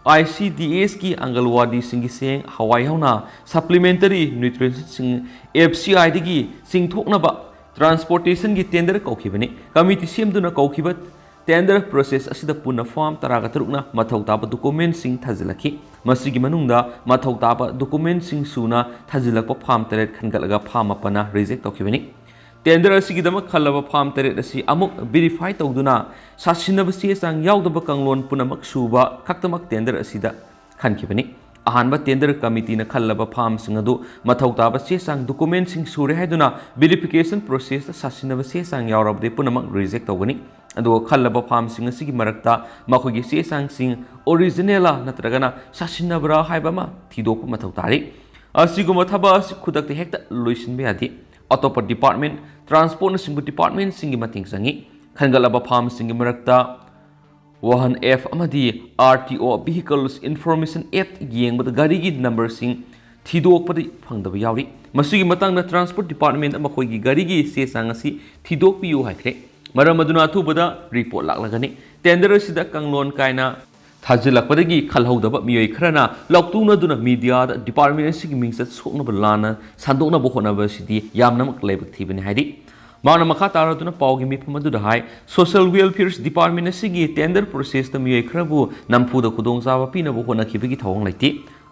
ICDSꯀꯤ ꯑꯪꯒꯜꯋꯥꯗꯤꯁꯤꯡꯒꯤ ꯆꯦꯡ, ꯍꯋꯥꯏ ꯍꯧꯅ supplementary nutritionꯁꯤꯡ FCIꯗꯒꯤ ꯆꯤꯡꯊꯣꯛꯅꯕ transportationꯒꯤ tender ꯀꯧꯈꯤꯕꯅꯤ꯫ Committee ꯁꯦꯝꯗꯨꯅ ꯀꯧꯈꯤꯕ tender process ꯑꯁꯤꯗ ꯄꯨꯟꯅ firm ꯇꯔꯥꯒ ꯇꯔꯨꯛꯅ ꯃꯊꯧ ꯇꯥꯕ documentꯁꯤꯡ ꯊꯥꯖꯤꯜꯂꯛꯈꯤ꯫ ꯃꯁꯤꯒꯤ ꯃꯅꯨꯡꯗ ꯃꯊꯧ ꯇꯥꯕ documentꯁꯤꯡ ꯁꯨꯅ ꯊꯥꯖꯤꯜꯂꯛꯄ firm ꯇꯔꯦꯠ ꯈꯟꯒꯠꯂꯒ firm ꯃꯥꯄꯟꯅ reject ꯇꯧꯈꯤꯕꯅꯤ꯫ Tender ꯑꯁꯤꯒꯤꯗꯃꯛ ꯈꯜꯂꯕ firm ꯇꯔꯦꯠ ꯑꯁꯤ ꯑꯃꯨꯛ verify ꯇꯧꯗꯨꯅ ꯁꯥꯁꯤꯟꯅꯕ ꯆꯦ ꯆꯥꯡ ꯌꯥꯎꯗꯕ ꯀꯥꯡꯂꯣꯟ ꯄꯨꯝꯅꯃꯛ ꯁꯨꯕ ꯈꯛꯇꯃꯛ tender ꯑꯁꯤꯗ ꯈꯟꯈꯤꯕꯅꯤ꯫ ꯑꯍꯥꯟꯕ tender committeeꯅ ꯈꯜꯂꯕ firmꯁꯤꯡ ꯑꯗꯨ ꯃꯊꯧ ꯇꯥꯕ ꯆꯦ ꯆꯥꯡ documentꯁꯤꯡ ꯁꯨꯔꯦ ꯍꯥꯏꯗꯨꯅ verification processꯇ ꯁꯥꯁꯤꯟꯅꯕ ꯆꯦ ꯆꯥꯡ ꯌꯥꯎꯔꯕꯗꯤ ꯄꯨꯝꯅꯃꯛ reject ꯇꯧꯒꯅꯤ꯫ ꯑꯗꯨꯒ ꯈꯜꯂꯕ firmꯁꯤꯡ ꯑꯁꯤꯒꯤ ꯃꯔꯛꯇ ꯃꯈꯣꯏꯒꯤ ꯆꯦ ꯆꯥꯡꯁꯤꯡ originalꯂꯥ ꯅꯠꯇ꯭ꯔꯒꯅ ꯁꯥꯁꯤꯟꯅꯕ꯭ꯔꯥ ꯍꯥꯏꯕ ꯑꯃ ꯊꯤꯗꯣꯛꯄ ꯃꯊꯧ ꯇꯥꯔꯤ꯫ ꯑꯁꯤꯒꯨꯝꯕ ꯊꯕꯛ ꯑꯁꯤ ꯈꯨꯗꯛꯇ ꯍꯦꯛꯇ ꯂꯣꯏꯁꯤꯟꯕ ꯌꯥꯗꯦ꯫ ꯑꯇꯣꯞꯄ department, transportꯅꯆꯤꯡꯕ departmentꯁꯤꯡꯒꯤ ꯃꯇꯦꯡ ꯆꯪꯏ꯫ ꯈꯟꯒꯠꯂꯕ firmꯁꯤꯡꯒꯤ ꯃꯔꯛꯇ ꯋꯥꯍꯟ F ꯑꯃꯗꯤ RTO Vehicles Information Act ꯌꯦꯡꯕꯗ ꯒꯥꯔꯤꯒꯤ numberꯁꯤꯡ ꯊꯤꯗꯣꯛꯄꯗꯤ ꯐꯪꯗꯕ ꯌꯥꯎꯔꯤ꯫ ꯃꯁꯤꯒꯤ ꯃꯇꯥꯡꯗ Transport Department ꯃꯈꯣꯏꯒꯤ ꯒꯥꯔꯤꯒꯤ ꯆꯦ ꯆꯥꯡ ꯑꯁꯤ ꯊꯤꯗꯣꯛꯄꯤꯌꯨ ꯍꯥꯏꯈ꯭ꯔꯦ꯫ ꯃꯔꯝ ꯑꯗꯨꯅ ꯑꯊꯨꯕꯗ report ꯂꯥꯛꯂꯒꯅꯤ꯫ Tender ꯑꯁꯤꯗ ꯀꯥꯡꯂꯣꯟ ꯀꯥꯏꯅ ꯊꯥꯖꯤꯜꯂꯛꯄꯗꯒꯤ ꯈꯜꯍꯧꯗꯕ ꯃꯤꯑꯣꯏ ꯈꯔꯅ ꯂꯥꯎꯇꯨꯅꯗꯨꯅ mediaꯗ department ꯑꯁꯤꯒꯤ ꯃꯤꯡꯆꯠ ꯁꯣꯛꯅꯕ ꯂꯥꯟꯅ ꯁꯟꯗꯣꯛꯅꯕ ꯍꯣꯠꯅꯕ ꯑꯁꯤꯗꯤ ꯌꯥꯝꯅꯃꯛ ꯂꯥꯏꯕꯛ ꯊꯤꯕꯅꯤ ꯍꯥꯏꯔꯤ꯫ ꯃꯍꯥꯛꯅ ꯃꯈꯥ ꯇꯥꯔꯗꯨꯅ ꯄꯥꯎꯒꯤ ꯃꯤꯐꯝ ꯑꯗꯨꯗ ꯍꯥꯏ, Social Welfare Department ꯑꯁꯤꯒꯤ tender processꯇ ꯃꯤꯑꯣꯏ ꯈꯔꯕꯨ ꯅꯝꯐꯨꯗ ꯈꯨꯗꯣꯡꯆꯥꯕ ꯄꯤꯅꯕ ꯍꯣꯠꯅꯈꯤꯕꯒꯤ ꯊꯧꯑꯣꯡ ꯂꯩꯇꯦ꯫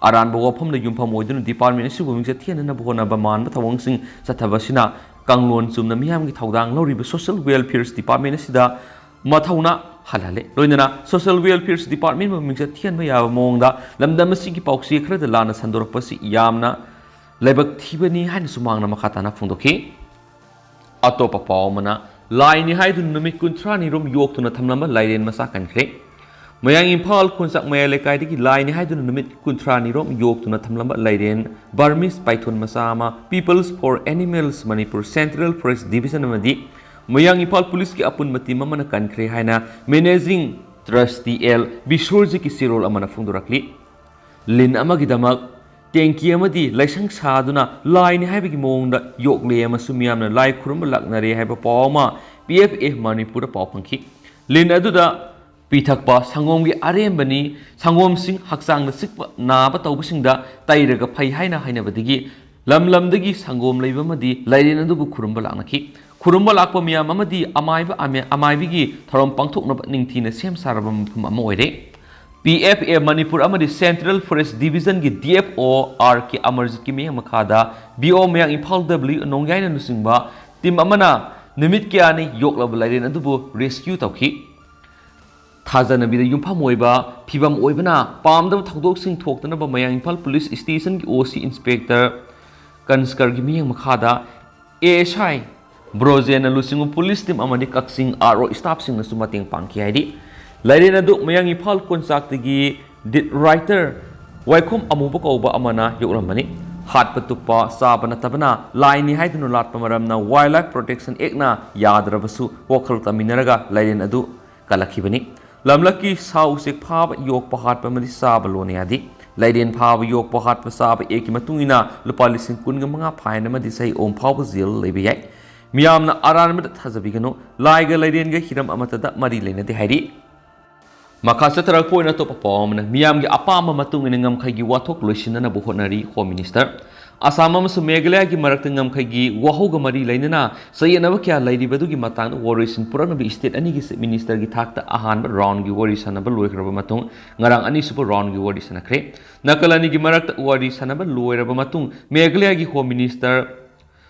ꯑꯔꯥꯟꯕ ꯋꯥꯐꯝꯗ ꯌꯨꯝꯐꯝ ꯑꯣꯏꯗꯨꯅ department ꯑꯁꯤꯕꯨ ꯃꯤꯡꯆꯠ ꯊꯤꯍꯟꯅꯕ ꯍꯣꯠꯅꯕ ꯃꯥꯟꯕ ꯊꯧꯑꯣꯡꯁꯤꯡ ꯆꯠꯊꯕ ꯑꯁꯤꯅ ꯀꯥꯡꯂꯣꯟ ꯆꯨꯝꯅ ꯃꯤꯌꯥꯝꯒꯤ ꯊꯧꯗꯥꯡ ꯂꯧꯔꯤꯕ Social Welfare Department ꯑꯁꯤꯗ ꯃꯊꯧꯅꯥ ꯍꯜꯍꯜꯂꯦ꯫ ꯂꯣꯏꯅꯅ Social Welfare Departmentꯕꯨ ꯃꯤꯡꯆꯠ ꯊꯤꯍꯟꯕ ꯌꯥꯕ ꯃꯑꯣꯡꯗ ꯂꯝꯗꯝ ꯑꯁꯤꯒꯤ ꯄꯥꯎꯆꯦ ꯈꯔꯗ ꯂꯥꯟꯅ ꯁꯟꯗꯣꯔꯛꯄꯁꯤ ꯌꯥꯝꯅ ꯂꯥꯏꯕꯛ ꯊꯤꯕꯅꯤ ꯍꯥꯏꯅꯁꯨ ꯃꯍꯥꯛꯅ ꯃꯈꯥ ꯇꯥꯅ ꯐꯣꯡꯗꯣꯛꯈꯤ꯫ ꯑꯇꯣꯞꯄ ꯄꯥꯎ ꯑꯃꯅ, ꯂꯥꯏꯅꯤ ꯍꯥꯏꯗꯨꯅ ꯅꯨꯃꯤꯠ ꯀꯨꯟꯊ꯭ꯔꯥꯅꯤ ꯔꯣꯝ ꯌꯣꯛꯇꯨꯅ ꯊꯝꯂꯝꯕ ꯂꯥꯏꯔꯦꯟ ꯃꯆꯥ ꯀꯟꯈ꯭ꯔꯦ꯫ ꯃꯌꯥꯡ ꯏꯝꯐꯥꯜ ꯈꯣꯟꯆꯥꯛ ꯃꯌꯥꯏ ꯂꯩꯀꯥꯏꯗꯒꯤ ꯂꯥꯏꯅꯤ ꯍꯥꯏꯗꯨꯅ ꯅꯨꯃꯤꯠ ꯀꯨꯟꯊ꯭ꯔꯥꯅꯤ ꯔꯣꯝ ꯌꯣꯛꯇꯨꯅ ꯊꯝꯂꯝꯕ ꯂꯥꯏꯔꯦꯟ Burmese python ꯃꯆꯥ ꯑꯃ People's for Animals Manipur Central Forest Division ꯑꯃꯗꯤ ꯃꯌꯥꯡ ꯏꯝꯐꯥꯜ ꯄꯨꯂꯤꯁꯀꯤ ꯑꯄꯨꯟꯕ team ꯑꯃꯅ ꯀꯟꯈ꯭ꯔꯦ ꯍꯥꯏꯅ Managing Trustee ꯑꯦꯜ ꯕꯤꯁ꯭ꯋꯔꯖꯤꯠꯀꯤ ꯆꯦꯔꯣꯜ ꯑꯃꯅ ꯐꯣꯡꯗꯣꯔꯛꯂꯤ꯫ ꯂꯤꯟ ꯑꯃꯒꯤꯗꯃꯛ ꯇꯦꯡꯀꯤ ꯑꯃꯗꯤ ꯂꯥꯏꯁꯪ ꯁꯥꯗꯨꯅ ꯂꯥꯏꯅꯤ ꯍꯥꯏꯕꯒꯤ ꯃꯑꯣꯡꯗ ꯌꯣꯛꯂꯦ ꯑꯃꯁꯨꯡ ꯃꯤꯌꯥꯝꯅ ꯂꯥꯏ ꯈꯨꯔꯨꯝꯕ ꯂꯥꯛꯅꯔꯦ ꯍꯥꯏꯕ ꯄꯥꯎ ꯑꯃ P F A ꯃꯅꯤꯄꯨꯔꯗ ꯄꯥꯎ ꯐꯪꯈꯤ꯫ ꯂꯤꯟ ꯑꯗꯨꯗ ꯄꯤꯊꯛꯄ ꯁꯪꯒꯣꯝꯒꯤ ꯑꯔꯦꯝꯕꯅꯤ, ꯁꯪꯒꯣꯝꯁꯤꯡ ꯍꯛꯆꯥꯡꯗ ꯆꯤꯛꯄ ꯅꯥꯕ ꯇꯧꯕꯁꯤꯡꯗ ꯇꯩꯔꯒ ꯐꯩ ꯍꯥꯏꯅ ꯍꯥꯏꯅꯕꯗꯒꯤ ꯂꯝ ꯂꯝꯗꯒꯤ ꯁꯪꯒꯣꯝ ꯂꯩꯕ ꯑꯃꯗꯤ ꯂꯥꯏꯔꯦꯟ ꯑꯗꯨꯕꯨ ꯈꯨꯔꯨꯝꯕ ꯂꯥꯛꯅꯈꯤ꯫ ꯈꯨꯔꯨꯝꯕ ꯂꯥꯛꯄ ꯃꯤꯌꯥꯝ ꯑꯃꯗꯤ ꯑꯃꯥꯏꯕ, ꯑꯃꯥꯏꯕꯤꯒꯤ ꯊꯧꯔꯝ ꯄꯥꯡꯊꯣꯛꯅꯕ ꯅꯤꯡꯊꯤꯅ ꯁꯦꯝ ꯁꯥꯔꯕ ꯃꯐꯝ ꯑꯃ ꯑꯣꯏꯔꯦ꯫ P F A ꯃꯅꯤꯄꯨꯔ ꯑꯃꯗꯤ Central Forest Divisionꯒꯤ D F O R K ꯑꯃꯔꯖꯤꯠꯀꯤ ꯃꯤꯠꯌꯦꯡ ꯃꯈꯥꯗ B O ꯃꯌꯥꯡ ꯏꯝꯐꯥꯜ W ꯅꯣꯡꯌꯥꯏꯅ ꯂꯨꯆꯤꯡꯕ team ꯑꯃꯅ ꯅꯨꯃꯤꯠ ꯀꯌꯥꯅꯤ ꯌꯣꯛꯂꯕ ꯂꯥꯏꯔꯦꯟ ꯑꯗꯨꯕꯨ rescue ꯇꯧꯈꯤ꯫ ꯊꯥꯖꯅꯕꯤꯗ ꯌꯨꯝꯐꯝ ꯑꯣꯏꯕ ꯐꯤꯚꯝ ꯑꯣꯏꯕꯅ ꯄꯥꯝꯗꯕ ꯊꯧꯗꯣꯛꯁꯤꯡ ꯊꯣꯛꯇꯅꯕ ꯃꯌꯥꯡ ꯏꯝꯐꯥꯜ ꯄꯨꯂꯤꯁ ꯁ꯭ꯇꯦꯁꯟꯒꯤ O C Inspector ꯀꯟꯁꯀꯔꯒꯤ ꯃꯤꯠꯌꯦꯡ ꯃꯈꯥꯗ A S I ꯕ꯭ꯔꯣꯖꯦꯟꯅ ꯂꯨꯆꯤꯡꯕ ꯄꯨꯂꯤꯁ team ꯑꯃꯗꯤ ꯀꯛꯆꯤꯡ R O staffꯁꯤꯡꯅꯁꯨ ꯃꯇꯦꯡ ꯄꯥꯡꯈꯤ ꯍꯥꯏꯔꯤ꯫ ꯂꯥꯏꯔꯦꯟ ꯑꯗꯨ ꯃꯌꯥꯡ ꯏꯝꯐꯥꯜ ꯀꯣꯟꯆꯥꯛꯇꯒꯤ ꯗꯤꯠ ꯔꯥꯏꯇꯔ ꯋꯥꯏꯈꯣꯝ ꯑꯃꯨꯕ ꯀꯧꯕ ꯑꯃꯅ ꯌꯣꯛꯂꯝꯕꯅꯤ꯫ ꯍꯥꯠꯄ ꯇꯨꯞꯄ ꯆꯥꯕ ꯅꯠꯇꯕꯅ ꯂꯥꯏꯅꯤ ꯍꯥꯏꯗꯨꯅ ꯂꯥꯠꯄ ꯃꯔꯝꯅ Wildlife Protection Actꯅ ꯌꯥꯗ꯭ꯔꯕꯁꯨ ꯋꯥꯈꯜ ꯇꯝꯃꯤꯟꯅꯔꯒ ꯂꯥꯏꯔꯦꯟ ꯑꯗꯨ ꯀꯜꯂꯛꯈꯤꯕꯅꯤ꯫ ꯂꯝꯂꯛꯀꯤ ꯁꯥ ꯎꯆꯦꯛ ꯐꯥꯕ, ꯌꯣꯛꯄ, ꯍꯥꯠꯄ ꯑꯃꯗꯤ ꯆꯥꯕ ꯂꯣꯟꯅ ꯌꯥꯗꯦ꯫ ꯂꯩꯔꯦꯟ ꯐꯥꯕ, ꯌꯣꯛꯄ, ꯍꯥꯠꯄ, ꯆꯥꯕ ꯑꯦꯛꯀꯤ ꯃꯇꯨꯡ ꯏꯟꯅ ꯂꯨꯄꯥ ꯂꯤꯁꯤꯡ ꯀꯨꯟꯒ ꯃꯉꯥ fine ꯑꯃꯗꯤ ꯆꯍꯤ ꯑꯍꯨꯝ ꯐꯥꯎꯕ ꯖꯦꯜ ꯂꯩꯕ ꯌꯥꯏ꯫ ꯃꯤꯌꯥꯝꯅ ꯑꯔꯥꯟꯕꯗ ꯊꯥꯖꯕꯤꯒꯅꯨ꯫ ꯂꯥꯏꯒ ꯂꯩꯔꯦꯟꯒ ꯍꯤꯔꯝ ꯑꯃꯠꯇꯗ ꯃꯔꯤ ꯂꯩꯅꯗꯦ ꯍꯥꯏꯔꯤ꯫ ꯃꯈꯥ ꯆꯠꯊꯔꯛꯄ ꯑꯣꯏꯅ ꯑꯇꯣꯞꯄ ꯄꯥꯎ ꯑꯃꯅ, ꯃꯤꯌꯥꯝꯒꯤ ꯑꯄꯥꯝꯕ ꯃꯇꯨꯡ ꯏꯟꯅ ꯉꯝꯈꯩꯒꯤ ꯋꯥꯊꯣꯛ ꯂꯣꯏꯁꯤꯟꯅꯅꯕ ꯍꯣꯠꯅꯔꯤ Home Minister꯫ ꯑꯁꯥꯝ ꯑꯃꯁꯨꯡ ꯃꯦꯘꯥꯂꯌꯥꯒꯤ ꯃꯔꯛꯇ ꯉꯝꯈꯩꯒꯤ ꯋꯥꯍꯧꯒ ꯃꯔꯤ ꯂꯩꯅꯅ ꯆꯌꯦꯠꯅꯕ ꯀꯌꯥ ꯂꯩꯔꯤꯕꯗꯨꯒꯤ ꯃꯇꯥꯡꯗ ꯋꯥꯔꯣꯏꯁꯤꯟ ꯄꯨꯔꯛꯅꯕ state ꯑꯅꯤꯒꯤ Chief Ministerꯒꯤ ꯊꯥꯛꯇ ꯑꯍꯥꯟꯕ roundꯒꯤ ꯋꯥꯔꯤ ꯁꯥꯟꯅꯕ ꯂꯣꯏꯈ꯭ꯔꯕ ꯃꯇꯨꯡ, ꯉꯔꯥꯡ ꯑꯅꯤꯁꯨꯕ roundꯒꯤ ꯋꯥꯔꯤ ꯁꯥꯟꯅꯈ꯭ꯔꯦ꯫ ꯅꯥꯀꯜ ꯑꯅꯤꯒꯤ ꯃꯔꯛꯇ ꯋꯥꯔꯤ ꯁꯥꯟꯅꯕ ꯂꯣꯏꯔꯕ ꯃꯇꯨꯡ, ꯃꯦꯘꯥꯂꯌꯥꯒꯤ Home Minister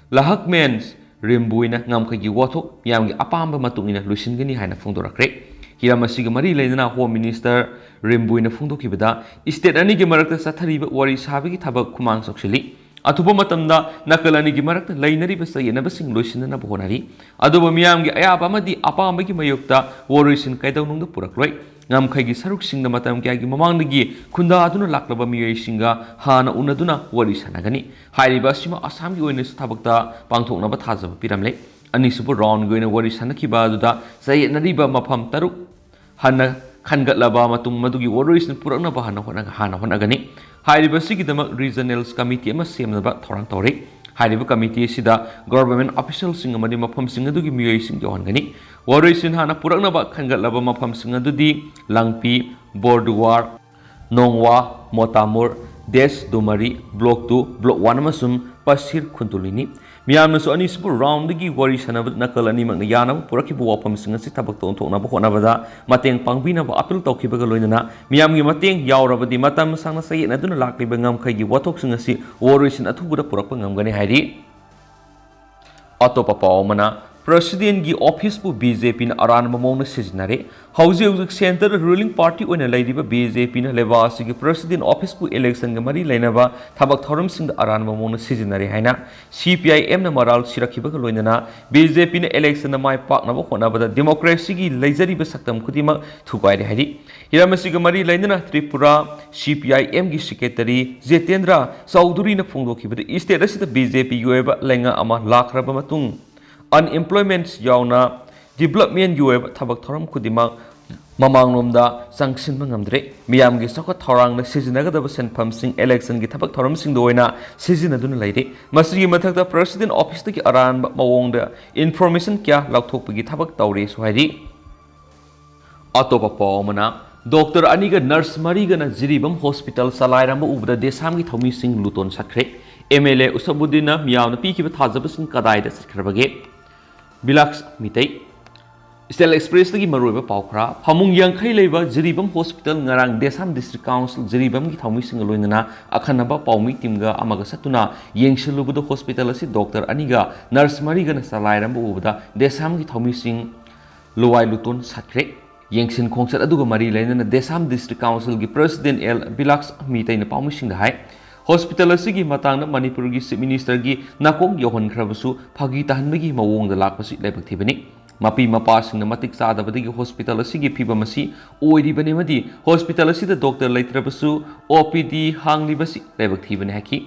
ꯂꯍꯛꯃꯦꯟ ꯔꯤꯝꯕꯨꯏꯅ ꯉꯝꯈꯩꯒꯤ ꯋꯥꯊꯣꯛ ꯃꯤꯌꯥꯝꯒꯤ ꯑꯄꯥꯝꯕ ꯃꯇꯨꯡ ꯏꯟꯅ ꯂꯣꯏꯁꯤꯟꯒꯅꯤ ꯍꯥꯏꯅ ꯐꯣꯡꯗꯣꯔꯛꯈ꯭ꯔꯦ꯫ ꯍꯤꯔꯝ ꯑꯁꯤꯒ ꯃꯔꯤ ꯂꯩꯅꯅ Home Minister ꯔꯤꯝꯕꯨꯏꯅ ꯐꯣꯡꯗꯣꯛꯈꯤꯕꯗ, state ꯑꯅꯤꯒꯤ ꯃꯔꯛꯇ ꯆꯠꯊꯔꯤꯕ ꯋꯥꯔꯤ ꯁꯥꯕꯒꯤ ꯊꯕꯛ ꯈꯨꯃꯥꯡ ꯆꯥꯎꯁꯤꯜꯂꯤ꯫ ꯑꯊꯨꯕ ꯃꯇꯝꯗ ꯅꯥꯀꯜ ꯑꯅꯤꯒꯤ ꯃꯔꯛꯇ ꯂꯩꯅꯔꯤꯕ ꯆꯌꯦꯠꯅꯕꯁꯤꯡ ꯂꯣꯏꯁꯤꯟꯅꯅꯕ ꯍꯣꯠꯅꯔꯤ꯫ ꯑꯗꯨꯕꯨ ꯃꯤꯌꯥꯝꯒꯤ ꯑꯌꯥꯕ ꯑꯃꯗꯤ ꯑꯄꯥꯝꯕꯒꯤ ꯃꯥꯌꯣꯛꯇ ꯋꯥꯔꯣꯏꯁꯤꯟ ꯀꯩꯗꯧꯅꯨꯡꯗ ꯄꯨꯔꯛꯂꯣꯏ꯫ ꯉꯝꯈꯩꯒꯤ ꯁꯔꯨꯛꯁꯤꯡꯗ ꯃꯇꯝ ꯀꯌꯥꯒꯤ ꯃꯃꯥꯡꯗꯒꯤ ꯈꯨꯟꯗꯥꯗꯨꯅ ꯂꯥꯛꯂꯕ ꯃꯤꯑꯣꯏꯁꯤꯡꯒ ꯍꯥꯟꯅ ꯎꯅꯗꯨꯅ ꯋꯥꯔꯤ ꯁꯥꯟꯅꯒꯅꯤ꯫ ꯍꯥꯏꯔꯤꯕ ꯑꯁꯤꯃ ꯑꯁꯥꯝꯒꯤ ꯑꯣꯏꯅꯁꯨ ꯊꯕꯛꯇ ꯄꯥꯡꯊꯣꯛꯅꯕ ꯊꯥꯖꯕ ꯄꯤꯔꯝꯂꯦ꯫ ꯑꯅꯤꯁꯨꯕ roundꯒꯤ ꯑꯣꯏꯅ ꯋꯥꯔꯤ ꯁꯥꯟꯅꯈꯤꯕ ꯑꯗꯨꯗ ꯆꯌꯦꯠꯅꯔꯤꯕ ꯃꯐꯝ ꯇꯔꯨꯛ ꯍꯟꯅ ꯈꯟꯒꯠꯂꯕ ꯃꯇꯨꯡ ꯃꯗꯨꯒꯤ ꯋꯥꯔꯣꯏꯁꯤꯟ ꯄꯨꯔꯛꯅꯕ ꯍꯥꯟꯅ ꯍꯣꯠꯅ-, ꯍꯥꯟꯅ ꯍꯣꯠꯅꯒꯅꯤ꯫ ꯍꯥꯏꯔꯤꯕꯁꯤꯒꯤꯗꯃꯛ Regional Committee ꯑꯃ ꯁꯦꯝꯅꯕ ꯊꯧꯔꯥꯡ ꯇꯧꯔꯤ꯫ ꯍꯥꯏꯔꯤꯕ committee ꯑꯁꯤꯗ government officialꯁꯤꯡ ꯑꯃꯗꯤ ꯃꯐꯝꯁꯤꯡ ꯑꯗꯨꯒꯤ ꯃꯤꯑꯣꯏꯁꯤꯡ ꯌꯥꯎꯍꯟꯒꯅꯤ꯫ ꯋꯥꯔꯣꯏꯁꯤꯟ ꯍꯥꯟꯅ ꯄꯨꯔꯛꯅꯕ ꯈꯟꯒꯠꯂꯕ ꯃꯐꯝꯁꯤꯡ ꯑꯗꯨꯗꯤ ꯂꯥꯡꯄꯤ, ꯕꯣꯔꯗꯨꯋꯥꯔ, ꯅꯣꯡꯋꯥ, ꯃꯣꯇꯥꯃꯨꯔ, days ꯗꯨꯃꯥꯔꯤ, Block two, Block one ꯑꯃꯁꯨꯡ ꯄꯁꯤꯔ ꯈꯨꯟꯇꯨꯂꯤꯅꯤ꯫ ꯃꯤꯌꯥꯝꯅꯁꯨ ꯑꯅꯤꯁꯨꯕ roundꯗꯒꯤ ꯋꯥꯔꯤ ꯁꯥꯟꯅꯕꯗ ꯅꯥꯀꯜ ꯑꯅꯤꯃꯛꯅ ꯌꯥꯅꯕ ꯄꯨꯔꯛꯈꯤꯕ ꯋꯥꯐꯝꯁꯤꯡ ꯑꯁꯤ ꯊꯕꯛꯇ ꯑꯣꯟꯊꯣꯛꯅꯕ ꯍꯣꯠꯅꯕꯗ ꯃꯇꯦꯡ ꯄꯥꯡꯕꯤꯅꯕ appeal ꯇꯧꯈꯤꯕꯒ ꯂꯣꯏꯅꯅ ꯃꯤꯌꯥꯝꯒꯤ ꯃꯇꯦꯡ ꯌꯥꯎꯔꯕꯗꯤ ꯃꯇꯝ ꯁꯥꯡꯅ ꯆꯌꯦꯠꯅꯗꯨꯅ ꯂꯥꯛꯂꯤꯕ ꯉꯝꯈꯩꯒꯤ ꯋꯥꯊꯣꯛꯁꯤꯡ ꯑꯁꯤ ꯋꯥꯔꯣꯏꯁꯤꯟ ꯑꯊꯨꯕꯗ ꯄꯨꯔꯛꯄ ꯉꯝꯒꯅꯤ ꯍꯥꯏꯔꯤ꯫ ꯑꯇꯣꯞꯄ ꯄꯥꯎ ꯑꯃꯅ, Presidentꯒꯤ officeꯄꯨ BJPꯅ ꯑꯔꯥꯟꯕ ꯃꯑꯣꯡꯗ ꯁꯤꯖꯤꯟꯅꯔꯦ꯫ ꯍꯧꯖꯤꯛ ꯍꯧꯖꯤꯛ centreꯗ ruling party ꯑꯣꯏꯅ ꯂꯩꯔꯤꯕ BJPꯅ ꯂꯩꯕꯥꯛ ꯑꯁꯤꯒꯤ President officeꯄꯨ electionꯒ ꯃꯔꯤ ꯂꯩꯅꯕ ꯊꯕꯛ ꯊꯧꯔꯝꯁꯤꯡꯗ ꯑꯔꯥꯟꯕ ꯃꯑꯣꯡꯗ ꯁꯤꯖꯤꯟꯅꯔꯦ ꯍꯥꯏꯅ CPIMꯅ ꯃꯔꯥꯜ ꯁꯤꯔꯛꯈꯤꯕꯒ ꯂꯣꯏꯅꯅ BJPꯅ electionꯗ ꯃꯥꯏ ꯄꯥꯛꯅꯕ ꯍꯣꯠꯅꯕꯗ democracyꯒꯤ ꯂꯩꯖꯔꯤꯕ ꯁꯛꯇꯝ ꯈꯨꯗꯤꯡꯃꯛ ꯊꯨꯒꯥꯏꯔꯦ ꯍꯥꯏꯔꯤ꯫ ꯍꯤꯔꯝ ꯑꯁꯤꯒ ꯃꯔꯤ ꯂꯩꯅꯅ ꯇ꯭ꯔꯤꯄꯨꯔꯥ CPIMꯒꯤ secretary ꯖꯤꯇꯦꯟꯗ꯭ꯔ ꯆꯧꯙꯨꯔꯤꯅ ꯐꯣꯡꯗꯣꯛꯈꯤꯕꯗ state ꯑꯁꯤꯗ BJPꯒꯤ ꯑꯣꯏꯕ ꯂꯩꯉꯥꯛ ꯑꯃ ꯂꯥꯛꯈ꯭ꯔꯕ ꯃꯇꯨꯡ unemployment ꯌꯥꯎꯅ developmentꯒꯤ ꯑꯣꯏꯕ ꯊꯕꯛ ꯊꯧꯔꯝ ꯈꯨꯗꯤꯡꯃꯛ ꯃꯃꯥꯡꯂꯣꯝꯗ ꯆꯪꯁꯤꯟꯕ ꯉꯝꯗ꯭ꯔꯦ꯫ ꯃꯤꯌꯥꯝꯒꯤ ꯆꯥꯎꯈꯠ ꯊꯧꯔꯥꯡꯗ ꯁꯤꯖꯤꯟꯅꯒꯗꯕ ꯁꯦꯟꯐꯝꯁꯤꯡ election ꯒꯤ ꯊꯕꯛ ꯊꯧꯔꯝꯁꯤꯡꯗ ꯑꯣꯏꯅ ꯁꯤꯖꯤꯟꯅꯗꯨꯅ ꯂꯩꯔꯦ꯫ ꯃꯁꯤꯒꯤ ꯃꯊꯛꯇ President Office ꯇꯒꯤ ꯑꯔꯥꯟꯕ ꯃꯑꯣꯡꯗ information ꯀꯌꯥ ꯂꯧꯊꯣꯛꯄꯒꯤ ꯊꯕꯛ ꯇꯧꯔꯦꯁꯨ ꯍꯥꯏꯔꯤ꯫ ꯑꯇꯣꯞꯄ ꯄꯥꯎ ꯑꯃꯅ, ꯗꯣꯛꯇꯔ ꯑꯅꯤꯒ ꯅꯔꯁ ꯃꯔꯤꯒꯅ ꯖꯤꯔꯤꯕꯥꯝ ꯍꯣꯁꯄꯤꯇꯥꯜ ꯆꯂꯥꯏꯔꯝꯕ ꯎꯕꯗ ꯗꯦꯁꯥꯝꯒꯤ ꯊꯧꯃꯤꯁꯤꯡ ꯂꯨꯇꯣꯟ ꯁꯠꯈ꯭ꯔꯦ꯫ MLA ꯎꯁꯕꯨꯗꯤꯟꯅ ꯃꯤꯌꯥꯝꯅ ꯄꯤꯈꯤꯕ ꯊꯥꯖꯕꯁꯤꯡ ꯀꯗꯥꯏꯗ ꯆꯠꯈ꯭ꯔꯕꯒꯦ? ꯕꯤꯂꯥꯁ ꯃꯤꯇꯩ꯫ State Express ꯇꯒꯤ ꯃꯔꯨꯑꯣꯏꯕ ꯄꯥꯎ ꯈꯔ꯫ ꯐꯃꯨꯡ ꯌꯥꯡꯈꯩ ꯂꯩꯕ ꯖꯤꯔꯤꯕꯥꯝ ꯍꯣꯁꯄꯤꯇꯥꯜ ꯉꯔꯥꯡ ꯗꯦꯁꯥꯝ District Council ꯖꯤꯔꯤꯕꯥꯝꯒꯤ ꯊꯧꯃꯤꯁꯤꯡꯒ ꯂꯣꯏꯅꯅ ꯑꯈꯟꯅꯕ ꯄꯥꯎꯃꯤ team ꯒ ꯑꯃꯒ ꯆꯠꯇꯨꯅ ꯌꯦꯡꯁꯤꯜꯂꯨꯕꯗ ꯍꯣꯁꯄꯤꯇꯥꯜ ꯑꯁꯤ ꯗꯣꯛꯇꯔ ꯑꯅꯤꯒ ꯅꯔꯁ ꯃꯔꯤꯒꯅ ꯆꯂꯥꯏꯔꯝꯕ ꯎꯕꯗ ꯗꯦꯁꯥꯝꯒꯤ ꯊꯧꯃꯤꯁꯤꯡ ꯂꯨꯋꯥꯏ ꯂꯨꯇꯣꯟ ꯁꯠꯈ꯭ꯔꯦ꯫ ꯌꯦꯡꯁꯤꯟ ꯈꯣꯡꯆꯠ ꯑꯗꯨꯒ ꯃꯔꯤ ꯂꯩꯅꯅ ꯗꯦꯁꯥꯝ District Council ꯒꯤ President ꯑꯦꯜ ꯕꯤꯂꯥꯁ ꯃꯤꯇꯩꯅ ꯄꯥꯎꯃꯤꯁꯤꯡꯗ ꯍꯥꯏ, ꯍꯣꯁꯄꯤꯇꯥꯜ ꯑꯁꯤꯒꯤ ꯃꯇꯥꯡꯗ ꯃꯅꯤꯄꯨꯔꯒꯤ Chief Minister ꯒꯤ ꯅꯥꯀꯣꯡ ꯌꯧꯍꯟꯈ꯭ꯔꯕꯁꯨ ꯐꯥꯒꯤ ꯇꯥꯍꯟꯕꯒꯤ ꯃꯑꯣꯡꯗ ꯂꯥꯛꯄꯁꯤ ꯂꯥꯏꯕꯛ ꯊꯤꯕꯅꯤ꯫ ꯃꯄꯤ ꯃꯄꯥꯁꯤꯡꯅ ꯃꯇꯤꯛ ꯆꯥꯗꯕꯗꯒꯤ ꯍꯣꯁꯄꯤꯇꯥꯜ ꯑꯁꯤꯒꯤ ꯐꯤꯕꯝ ꯑꯁꯤ ꯑꯣꯏꯔꯤꯕꯅꯤ ꯑꯃꯗꯤ ꯍꯣꯁꯄꯤꯇꯥꯜ ꯑꯁꯤꯗ ꯗꯣꯛꯇꯔ ꯂꯩꯇ꯭ꯔꯕꯁꯨ OPD ꯍꯥꯡꯂꯤꯕꯁꯤ ꯂꯥꯏꯕꯛ ꯊꯤꯕꯅꯤ ꯍꯥꯏꯈꯤ꯫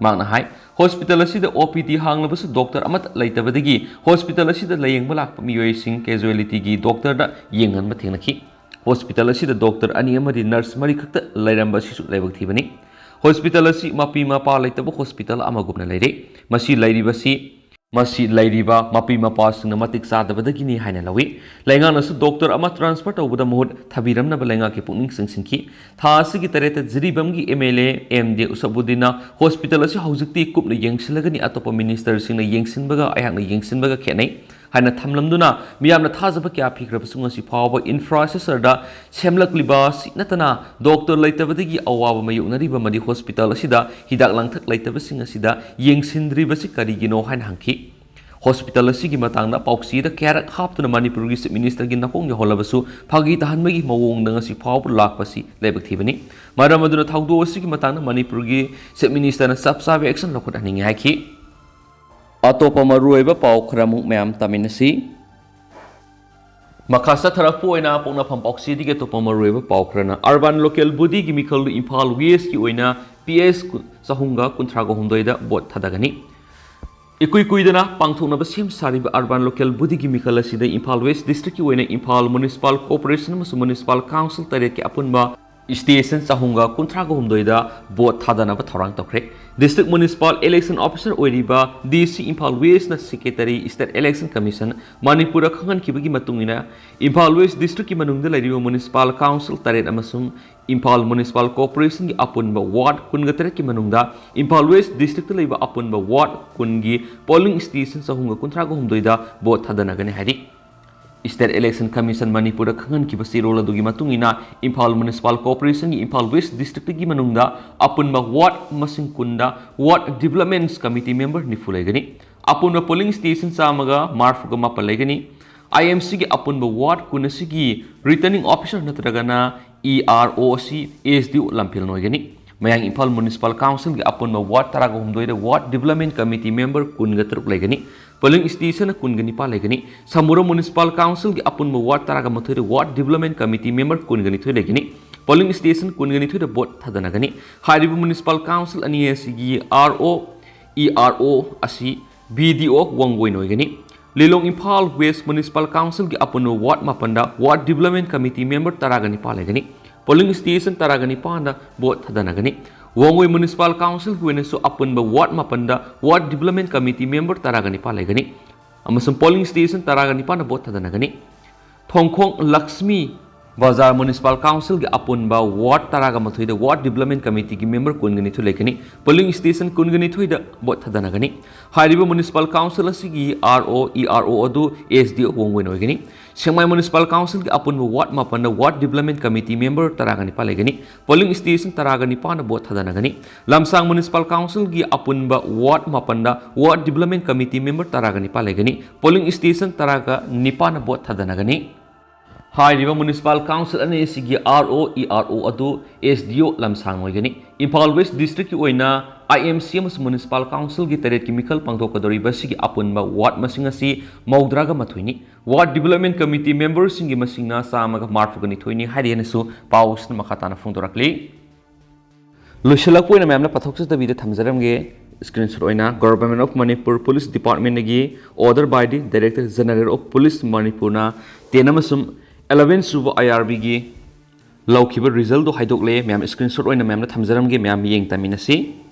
ꯃꯍꯥꯛꯅ ꯍꯥꯏ, ꯍꯣꯁꯄꯤꯇꯥꯜ ꯑꯁꯤꯗ OPD ꯍꯥꯡꯂꯕꯁꯨ ꯗꯣꯛꯇꯔ ꯑꯃꯠꯇ ꯂꯩꯇꯕꯗꯒꯤ ꯍꯣꯁꯄꯤꯇꯥꯜ ꯑꯁꯤꯗ ꯂꯥꯌꯦꯡꯕ ꯂꯥꯛꯄ ꯃꯤꯑꯣꯏꯁꯤꯡ casualty ꯒꯤ ꯗꯣꯛꯇꯔꯗ ꯌꯦꯡꯍꯟꯕ ꯊꯦꯡꯅꯈꯤ꯫ ꯍꯣꯁꯄꯤꯇꯥꯜ ꯑꯁꯤꯗ ꯗꯣꯛꯇꯔ ꯑꯅꯤ ꯑꯃꯗꯤ ꯅꯔꯁ ꯃꯔꯤꯈꯛꯇ ꯂꯩꯔꯝꯕ ꯑꯁꯤꯁꯨ ꯂꯥꯏꯕꯛ ꯊꯤꯕꯅꯤ꯫ ꯍꯣꯁꯄꯤꯇꯥꯜ ꯑꯁꯤ ꯃꯄꯤ ꯃꯄꯥ ꯂꯩꯇꯕ ꯍꯣꯁꯄꯤꯇꯥꯜ ꯑꯃꯒꯨꯝꯅ ꯂꯩꯔꯦ꯫ ꯃꯁꯤ ꯂꯩꯔꯤꯕꯁꯤ, ꯃꯁꯤ ꯂꯩꯔꯤꯕ ꯃꯄꯤ ꯃꯄꯥꯁꯤꯡꯅ ꯃꯇꯤꯛ ꯆꯥꯗꯕꯗꯒꯤꯅꯤ ꯍꯥꯏꯅ ꯂꯧꯏ꯫ ꯂꯩꯉꯥꯛꯅꯁꯨ ꯗꯣꯛꯇꯔ ꯑꯃ transfer ꯇꯧꯕꯗ ꯃꯍꯨꯠ ꯊꯥꯕꯤꯔꯝꯅꯕ ꯂꯩꯉꯥꯛꯀꯤ ꯄꯨꯛꯅꯤꯡ ꯆꯤꯡꯁꯤꯟꯈꯤ꯫ ꯊꯥ ꯑꯁꯤꯒꯤ ꯇꯔꯦꯠꯇ ꯖꯤꯔꯤꯕꯥꯝꯒꯤ MLA ꯑꯦꯝ ꯗꯦ ꯎꯁꯕꯨꯗꯤꯟꯅ ꯍꯣꯁꯄꯤꯇꯥꯜ ꯑꯁꯤ ꯍꯧꯖꯤꯛꯇꯤ ꯀꯨꯞꯅ ꯌꯦꯡꯁꯤꯜꯂꯒꯅꯤ, ꯑꯇꯣꯞꯄ ministerꯁꯤꯡꯅ ꯌꯦꯡꯁꯤꯟꯕꯒ ꯑꯩꯍꯥꯛꯅ ꯌꯦꯡꯁꯤꯟꯕꯒ ꯈꯦꯠꯅꯩ ꯍꯥꯏꯅ ꯊꯝꯂꯝꯗꯨꯅ ꯃꯤꯌꯥꯝꯅ ꯊꯥꯖꯕ ꯀꯌꯥ ꯄꯤꯈ꯭ꯔꯕꯁꯨ ꯉꯁꯤ ꯐꯥꯎꯕ infrastructure ꯗ ꯁꯦꯝꯂꯛꯂꯤꯕ ꯑꯁꯤ ꯅꯠꯇꯅ ꯗꯣꯛꯇꯔ ꯂꯩꯇꯕꯗꯒꯤ ꯑꯋꯥꯕ ꯃꯥꯌꯣꯛꯅꯔꯤꯕ ꯑꯃꯗꯤ ꯍꯣꯁꯄꯤꯇꯥꯜ ꯑꯁꯤꯗ ꯍꯤꯗꯥꯛ ꯂꯥꯡꯊꯛ ꯂꯩꯇꯕꯁꯤꯡ ꯑꯁꯤꯗ ꯌꯦꯡꯁꯤꯟꯗ꯭ꯔꯤꯕꯁꯤ ꯀꯔꯤꯒꯤꯅꯣ ꯍꯥꯏꯅ ꯍꯪꯈꯤ꯫ ꯍꯣꯁꯄꯤꯇꯥꯜ ꯑꯁꯤꯒꯤ ꯃꯇꯥꯡꯗ ꯄꯥꯎꯆꯦꯗ ꯀꯌꯥꯔꯛ ꯍꯥꯞꯇꯨꯅ ꯃꯅꯤꯄꯨꯔꯒꯤ Chief Minister ꯒꯤ ꯅꯥꯀꯣꯡ ꯌꯧꯍꯜꯂꯕꯁꯨ ꯐꯥꯒꯤ ꯇꯥꯍꯟꯕꯒꯤ ꯃꯑꯣꯡꯗ ꯉꯁꯤ ꯐꯥꯎꯕ ꯂꯥꯛꯄꯁꯤ ꯂꯥꯏꯕꯛ ꯊꯤꯕꯅꯤ꯫ ꯃꯔꯝ ꯑꯗꯨꯅ ꯊꯧꯗꯣꯛ ꯑꯁꯤꯒꯤ ꯃꯇꯥꯡꯗ ꯃꯅꯤꯄꯨꯔꯒꯤ Chief Minister ꯅ ꯆꯞ ꯆꯥꯕ action ꯂꯧꯈꯠꯍꯟꯅꯤꯡꯏ ꯍꯥꯏꯈꯤ꯫ ꯑꯇꯣꯞꯄ ꯃꯔꯨꯑꯣꯏꯕ ꯄꯥꯎ ꯈꯔꯃꯨꯛ ꯃꯌꯥꯝ ꯇꯥꯃꯤꯟꯅꯁꯤ꯫ ꯃꯈꯥ ꯆꯠꯊꯔꯛꯄ ꯑꯣꯏꯅ ꯄꯣꯛꯅꯐꯝ ꯄꯥꯎꯆꯦꯗꯒꯤ ꯑꯇꯣꯞꯄ ꯃꯔꯨꯑꯣꯏꯕ ꯄꯥꯎ ꯈꯔꯅ, Urban Local Body ꯒꯤ ꯃꯤꯈꯜꯗꯨ ꯏꯝꯐꯥꯜ West ꯀꯤ ꯑꯣꯏꯅ P S ꯆꯍꯨꯝꯒ ꯀꯨꯟꯊ꯭ꯔꯥꯒ ꯍꯨꯝꯗꯣꯏꯗ vote ꯊꯥꯗꯒꯅꯤ꯫ ꯏꯀꯨꯏ ꯀꯨꯏꯗꯅ ꯄꯥꯡꯊꯣꯛꯅꯕ ꯁꯦꯝ ꯁꯥꯔꯤꯕ Urban Local Bodyꯒꯤ ꯃꯤꯈꯜ ꯑꯁꯤꯗ ꯏꯝꯐꯥꯜ ꯋꯦꯁ ꯗꯤꯁꯇ꯭ꯔꯤꯛꯀꯤ ꯑꯣꯏꯅ ꯏꯝꯐꯥꯜ ꯃ꯭ꯌꯨꯅꯤꯁꯤꯄꯥꯜ ꯀꯣꯔꯄꯣꯔꯦꯁꯟ ꯑꯃꯁꯨꯡ ꯃ꯭ꯌꯨꯅꯤꯁꯤꯄꯥꯜ ꯀꯥꯎꯟꯁꯤꯜ ꯇꯔꯦꯠꯀꯤ ꯑꯄꯨꯟꯕ ꯁ꯭ꯇꯦꯁꯟ ꯆꯍꯨꯝꯒ ꯀꯨꯟꯊ꯭ꯔꯥꯒ ꯍꯨꯝꯗꯣꯏꯗ ꯚꯣꯠ ꯊꯥꯗꯅꯕ ꯊꯧꯔꯥꯡ ꯇꯧꯈ꯭ꯔꯦ꯫ ꯗꯤꯁꯇ꯭ꯔꯤꯛ ꯃ꯭ꯌꯨꯅꯤꯁꯤꯄꯥꯜ ꯏꯂꯦꯛꯁꯟ ꯑꯣꯐꯤꯁꯔ ꯑꯣꯏꯔꯤꯕ ꯗꯤ ꯁꯤ ꯏꯝꯐꯥꯜ ꯋꯦꯁꯅ ꯁꯦꯀ꯭ꯔꯦꯇꯔꯤ, ꯁ꯭ꯇꯦꯠ ꯏꯂꯦꯛꯁꯟ ꯀꯃꯤꯁꯟ, ꯃꯅꯤꯄꯨꯔꯗ ꯈꯪꯍꯟꯈꯤꯕꯒꯤ ꯃꯇꯨꯡ ꯏꯟꯅ, ꯏꯝꯐꯥꯜ ꯋꯦꯁ ꯗꯤꯁꯇ꯭ꯔꯤꯛꯀꯤ ꯃꯅꯨꯡꯗ ꯂꯩꯔꯤꯕ ꯃ꯭ꯌꯨꯅꯤꯁꯤꯄꯥꯜ ꯀꯥꯎꯟꯁꯤꯜ ꯇꯔꯦꯠ ꯑꯃꯁꯨꯡ ꯏꯝꯐꯥꯜ ꯃ꯭ꯌꯨꯅꯤꯁꯤꯄꯥꯜ ꯀꯣꯔꯄꯣꯔꯦꯁꯟꯒꯤ ꯑꯄꯨꯟꯕ ꯋꯥꯔꯗ ꯀꯨꯟꯒ ꯇꯔꯦꯠꯀꯤ ꯃꯅꯨꯡꯗ ꯏꯝꯐꯥꯜ ꯋꯦꯁ ꯗꯤꯁꯇ꯭ꯔꯤꯛꯇ ꯂꯩꯕ ꯑꯄꯨꯟꯕ ꯋꯥꯔꯗ ꯀꯨꯟꯒꯤ ꯄꯣꯂꯤꯡ ꯁ꯭ꯇꯦꯁꯟ ꯆꯍꯨꯝꯒ ꯀꯨꯟꯊ꯭ꯔꯥꯒ ꯍꯨꯝꯗꯣꯏꯗ ꯚꯣꯠ ꯊꯥꯗꯅꯒꯅꯤ ꯍꯥꯏꯔꯤ꯫ ꯁ꯭ꯇꯦꯠ ꯏꯂꯦꯛꯁꯟ ꯀꯃꯤꯁꯟ ꯃꯅꯤꯄꯨꯔꯗ ꯈꯪꯍꯟꯈꯤꯕ ꯆꯦꯔꯣꯜ ꯑꯗꯨꯒꯤ ꯃꯇꯨꯡ ꯏꯟꯅ, ꯏꯝꯐꯥꯜ ꯃ꯭ꯌꯨꯅꯤꯁꯤꯄꯥꯜ ꯀꯣꯔꯄꯣꯔꯦꯁꯟꯒꯤ ꯏꯝꯐꯥꯜ ꯋꯦꯁ ꯗꯤꯁꯇ꯭ꯔꯤꯛꯇꯒꯤ ꯃꯅꯨꯡꯗ ꯑꯄꯨꯟꯕ ꯋꯥꯔꯗ ꯃꯁꯤꯡ ꯀꯨꯟꯗ ꯋꯥꯔꯗ ꯗꯤꯕꯂꯞꯃꯦꯟꯠꯁ ꯀꯃꯤꯇꯤ ꯃꯦꯝꯕꯔ ꯅꯤꯐꯨ ꯂꯩꯒꯅꯤ꯫ ꯑꯄꯨꯟꯕ ꯄꯣꯂꯤꯡ ꯁ꯭ꯇꯦꯁꯟ ꯆꯥꯝꯃꯒ ꯃꯔꯤꯐꯨꯒ ꯃꯥꯄꯟ ꯂꯩꯒꯅꯤ꯫ ꯑꯥꯏ ꯑꯦꯝ ꯁꯤꯒꯤ ꯑꯄꯨꯟꯕ ꯋꯥꯔꯗ ꯀꯨꯟ ꯑꯁꯤꯒꯤ ꯔꯤꯇꯔꯅꯤꯡ ꯑꯣꯐꯤꯁꯔ ꯅꯠꯇ꯭ꯔꯒꯅ ꯏ ꯑꯥꯔ ꯑꯣ ꯑꯁꯤ ꯑꯦꯁ ꯗꯤ ꯑꯣ ꯂꯝꯐꯦꯜꯅ ꯑꯣꯏꯒꯅꯤ꯫ ꯃꯌꯥꯡ ꯏꯝꯐꯥꯜ ꯃ꯭ꯌꯨꯅꯤꯁꯤꯄꯥꯜ ꯀꯥꯎꯟꯁꯤꯜꯒꯤ ꯑꯄꯨꯟꯕ ꯋꯥꯔꯗ ꯇꯔꯥꯒ ꯍꯨꯝꯗꯣꯏꯗ ꯋꯥꯔꯗ ꯗꯤꯕꯂꯞꯃꯦꯟꯠ ꯀꯃꯤꯇꯤ ꯃꯦꯝꯕꯔ ꯀꯨꯟꯒ ꯇꯔꯨꯛ ꯂꯩꯒꯅꯤ꯫ ꯄꯣꯂꯤꯡ ꯁ꯭ꯇꯦꯁꯟ ꯀꯨꯟꯒ ꯅꯤꯄꯥꯟ ꯂꯩꯒꯅꯤ꯫ ꯁꯃꯨꯔꯝ ꯃ꯭ꯌꯨꯅꯤꯁꯤꯄꯥꯜ ꯀꯥꯎꯟꯁꯤꯜꯒꯤ ꯑꯄꯨꯟꯕ ꯋꯥꯔꯗ ꯇꯔꯥꯒ ꯃꯥꯊꯣꯏꯗ ꯋꯥꯔꯗ ꯗꯤꯕꯂꯞꯃꯦꯟꯠ ꯀꯃꯤꯇꯤ ꯃꯦꯝꯕꯔ ꯀꯨꯟꯒ ꯅꯤꯊꯣꯏ ꯂꯩꯒꯅꯤ꯫ ꯄꯣꯂꯤꯡ ꯁ꯭ꯇꯦꯁꯟ ꯀꯨꯟꯒ ꯅꯤꯊꯣꯏꯗ ꯚꯣꯠ ꯊꯥꯗꯅꯒꯅꯤ꯫ ꯍꯥꯏꯔꯤꯕ ꯃ꯭ꯌꯨꯅꯤꯁꯤꯄꯥꯜ ꯀꯥꯎꯟꯁꯤꯜ ꯑꯅꯤ ꯑꯁꯤꯒꯤ ꯑꯥꯔ ꯑꯣ, ꯏ ꯑꯥꯔ ꯑꯣ ꯑꯁꯤ ꯕꯤ ꯗꯤ ꯑꯣ ꯋꯥꯡꯒꯣꯏꯅ ꯑꯣꯏꯒꯅꯤ꯫ ꯂꯤꯂꯣꯡ ꯏꯝꯐꯥꯜ ꯋꯦꯁ ꯃ꯭ꯌꯨꯅꯤꯁꯤꯄꯥꯜ ꯀꯥꯎꯟꯁꯤꯜꯒꯤ ꯑꯄꯨꯟꯕ ꯋꯥꯔꯗ ꯃꯥꯄꯟꯗ ꯋꯥꯔꯗ ꯗꯤꯕꯂꯞꯃꯦꯟꯠ ꯀꯃꯤꯇꯤ ꯃꯦꯝꯕꯔ ꯇꯔꯥꯒ ꯅꯤꯄꯥꯟ ꯂꯩꯒꯅꯤ꯫ ꯄꯣꯂꯤꯡ ꯁ꯭ꯇꯦꯁꯟ ꯇꯔꯥꯒ ꯅꯤꯄꯥꯟꯗ ꯚꯣꯠ ꯊꯥꯗꯅꯒꯅꯤ꯫ ꯋꯥꯡꯒꯣꯏ ꯃ꯭ꯌꯨꯅꯤꯁꯤꯄꯥꯜ ꯀꯥꯎꯟꯁꯤꯜꯒꯤ ꯑꯣꯏꯅꯁꯨ ꯑꯄꯨꯟꯕ ꯋꯥꯔꯗ ꯃꯥꯄꯟꯗ ꯋꯥꯔꯗ ꯗꯤꯕꯂꯞꯃꯦꯟꯠ ꯀꯃꯤꯇꯤ ꯃꯦꯝꯕꯔ ꯇꯔꯥꯒ ꯅꯤꯄꯥꯟ ꯂꯩꯒꯅꯤ ꯑꯃꯁꯨꯡ ꯄꯣꯂꯤꯡ ꯁ꯭ꯇꯦꯁꯟ ꯇꯔꯥꯒ ꯅꯤꯄꯥꯟꯗ ꯚꯣꯠ ꯊꯥꯗꯅꯒꯅꯤ꯫ ꯊꯣꯡꯈꯣꯡ ꯂꯛꯁꯃꯤ ꯕꯖꯥꯔ ꯃ꯭ꯌꯨꯅꯤꯁꯤꯄꯥꯜ ꯀꯥꯎꯟꯁꯤꯜꯒꯤ ꯑꯄꯨꯟꯕ ꯋꯥꯔꯗ ꯇꯔꯥꯒ ꯃꯥꯊꯣꯏꯗ ꯋꯥꯔꯗ ꯗꯤꯕꯂꯞꯃꯦꯟꯠ ꯀꯃꯤꯇꯤꯒꯤ ꯃꯦꯝꯕꯔ ꯀꯨꯟꯒ ꯅꯤꯊꯣꯏ ꯂꯩꯒꯅꯤ꯫ ꯄꯣꯂꯤꯡ ꯁ꯭ꯇꯦꯁꯟ ꯀꯨꯟꯒ ꯅꯤꯊꯣꯏꯗ ꯚꯣꯠ ꯊꯥꯗꯅꯒꯅꯤ꯫ ꯍꯥꯏꯔꯤꯕ ꯃ꯭ꯌꯨꯅꯤꯁꯤꯄꯥꯜ ꯀꯥꯎꯟꯁꯤꯜ ꯑꯁꯤꯒꯤ ꯑꯥꯔ ꯑꯣ, ꯏ ꯑꯥꯔ ꯑꯣ ꯑꯗꯨ ꯑꯦꯁ ꯗꯤ ꯑꯣ ꯋꯥꯡꯒꯣꯏꯅ ꯑꯣꯏꯒꯅꯤ꯫ ꯁꯦꯛꯃꯥꯏ ꯃ꯭ꯌꯨꯅꯤꯁꯤꯄꯥꯜ ꯀꯥꯎꯟꯁꯤꯜꯒꯤ ꯑꯄꯨꯟꯕ ꯋꯥꯔꯗ ꯃꯥꯄꯟꯗ ꯋꯥꯔꯗ ꯗꯤꯕꯂꯞꯃꯦꯟꯠ ꯀꯃꯤꯇꯤ ꯃꯦꯝꯕꯔ ꯇꯔꯥꯒ ꯅꯤꯄꯥꯟ ꯂꯩꯒꯅꯤ꯫ ꯄꯣꯂꯤꯡ ꯁ꯭ꯇꯦꯁꯟ ꯇꯔꯥꯒ ꯅꯤꯄꯥꯟꯗ ꯚꯣꯠ ꯊꯥꯗꯅꯒꯅꯤ꯫ ꯂꯝꯁꯥꯡ ꯃ꯭ꯌꯨꯅꯤꯁꯤꯄꯥꯜ ꯀꯥꯎꯟꯁꯤꯜꯒꯤ ꯑꯄꯨꯟꯕ ꯋꯥꯔꯗ ꯃꯥꯄꯟꯗ ꯋꯥꯔꯗ ꯗꯤꯕꯂꯞꯃꯦꯟꯠ ꯀꯃꯤꯇꯤ ꯃꯦꯝꯕꯔ ꯇꯔꯥꯒ ꯅꯤꯄꯥꯟ ꯂꯩꯒꯅꯤ꯫ ꯄꯣꯂꯤꯡ ꯁ꯭ꯇꯦꯁꯟ ꯇꯔꯥꯒ ꯅꯤꯄꯥꯟꯗ ꯚꯣꯠ ꯊꯥꯗꯅꯒꯅꯤ꯫ ꯍꯥꯏꯔꯤꯕ ꯃ꯭ꯌꯨꯅꯤꯁꯤꯄꯥꯜ ꯀꯥꯎꯟꯁꯤꯜ ꯑꯅꯤ ꯑꯁꯤꯒꯤ ꯑꯥꯔ ꯑꯣ, ꯏ ꯑꯥꯔ ꯑꯣ ꯑꯗꯨ ꯑꯦꯁ ꯗꯤ ꯑꯣ ꯂꯝꯁꯥꯡ ꯑꯣꯏꯒꯅꯤ꯫ ꯏꯝꯐꯥꯜ ꯋꯦꯁ ꯗꯤꯁꯇ꯭ꯔꯤꯛꯀꯤ ꯑꯣꯏꯅ ꯑꯥꯏ ꯑꯦꯝ ꯁꯤ ꯑꯃꯁꯨꯡ ꯃ꯭ꯌꯨꯅꯤꯁꯤꯄꯥꯜ ꯀꯥꯎꯟꯁꯤꯜꯒꯤ ꯇꯔꯦꯠꯀꯤ ꯃꯤꯈꯜ ꯄꯥꯡꯊꯣꯛꯀꯗꯧꯔꯤꯕ ꯑꯁꯤꯒꯤ ꯑꯄꯨꯟꯕ ꯋꯥꯔꯗ ꯃꯁꯤꯡ ꯑꯁꯤ ꯃꯧꯗ꯭ꯔꯥꯒ ꯃꯥꯊꯣꯏꯅꯤ꯫ ꯋꯥꯔꯗ ꯗꯤꯕꯂꯞꯃꯦꯟꯠ ꯀꯃꯤꯇꯤ ꯃꯦꯝꯕꯔꯁꯤꯡꯒꯤ ꯃꯁꯤꯡꯅ ꯆꯥꯝꯃꯒ ꯃꯔꯤꯐꯨꯒ ꯅꯤꯊꯣꯏꯅꯤ ꯍꯥꯏꯔꯤ ꯍꯥꯏꯅꯁꯨ ꯄꯥꯎ ꯑꯁꯤꯅ ꯃꯈꯥ ꯇꯥꯅ ꯐꯣꯡꯗꯣꯔꯛꯂꯤ꯫ ꯂꯣꯏꯁꯤꯜꯂꯛꯄ ꯑꯣꯏꯅ ꯃꯌꯥꯝꯅ ꯄꯥꯊꯣꯛꯆꯗꯕꯤꯗ ꯊꯝꯖꯔꯝꯒꯦ꯫ Screenshot ꯑꯣꯏꯅ Government of Manipur Police Department ꯗꯒꯤ Order by the Director General of Police Manipur ꯅ ten ꯑꯃꯁꯨꯡ eleven ꯁꯨꯕ I R B ꯒꯤ ꯂꯧꯈꯤꯕ result ꯗꯨ ꯍꯥꯏꯗꯣꯛꯂꯦ꯫ ꯃꯌꯥꯝ screenshot ꯑꯣꯏꯅ ꯃꯌꯥꯝꯗ ꯊꯝꯖꯔꯝꯒꯦ, ꯃꯌꯥꯝ ꯌꯦꯡ ꯇꯥꯃꯤꯟꯅꯁꯤ꯫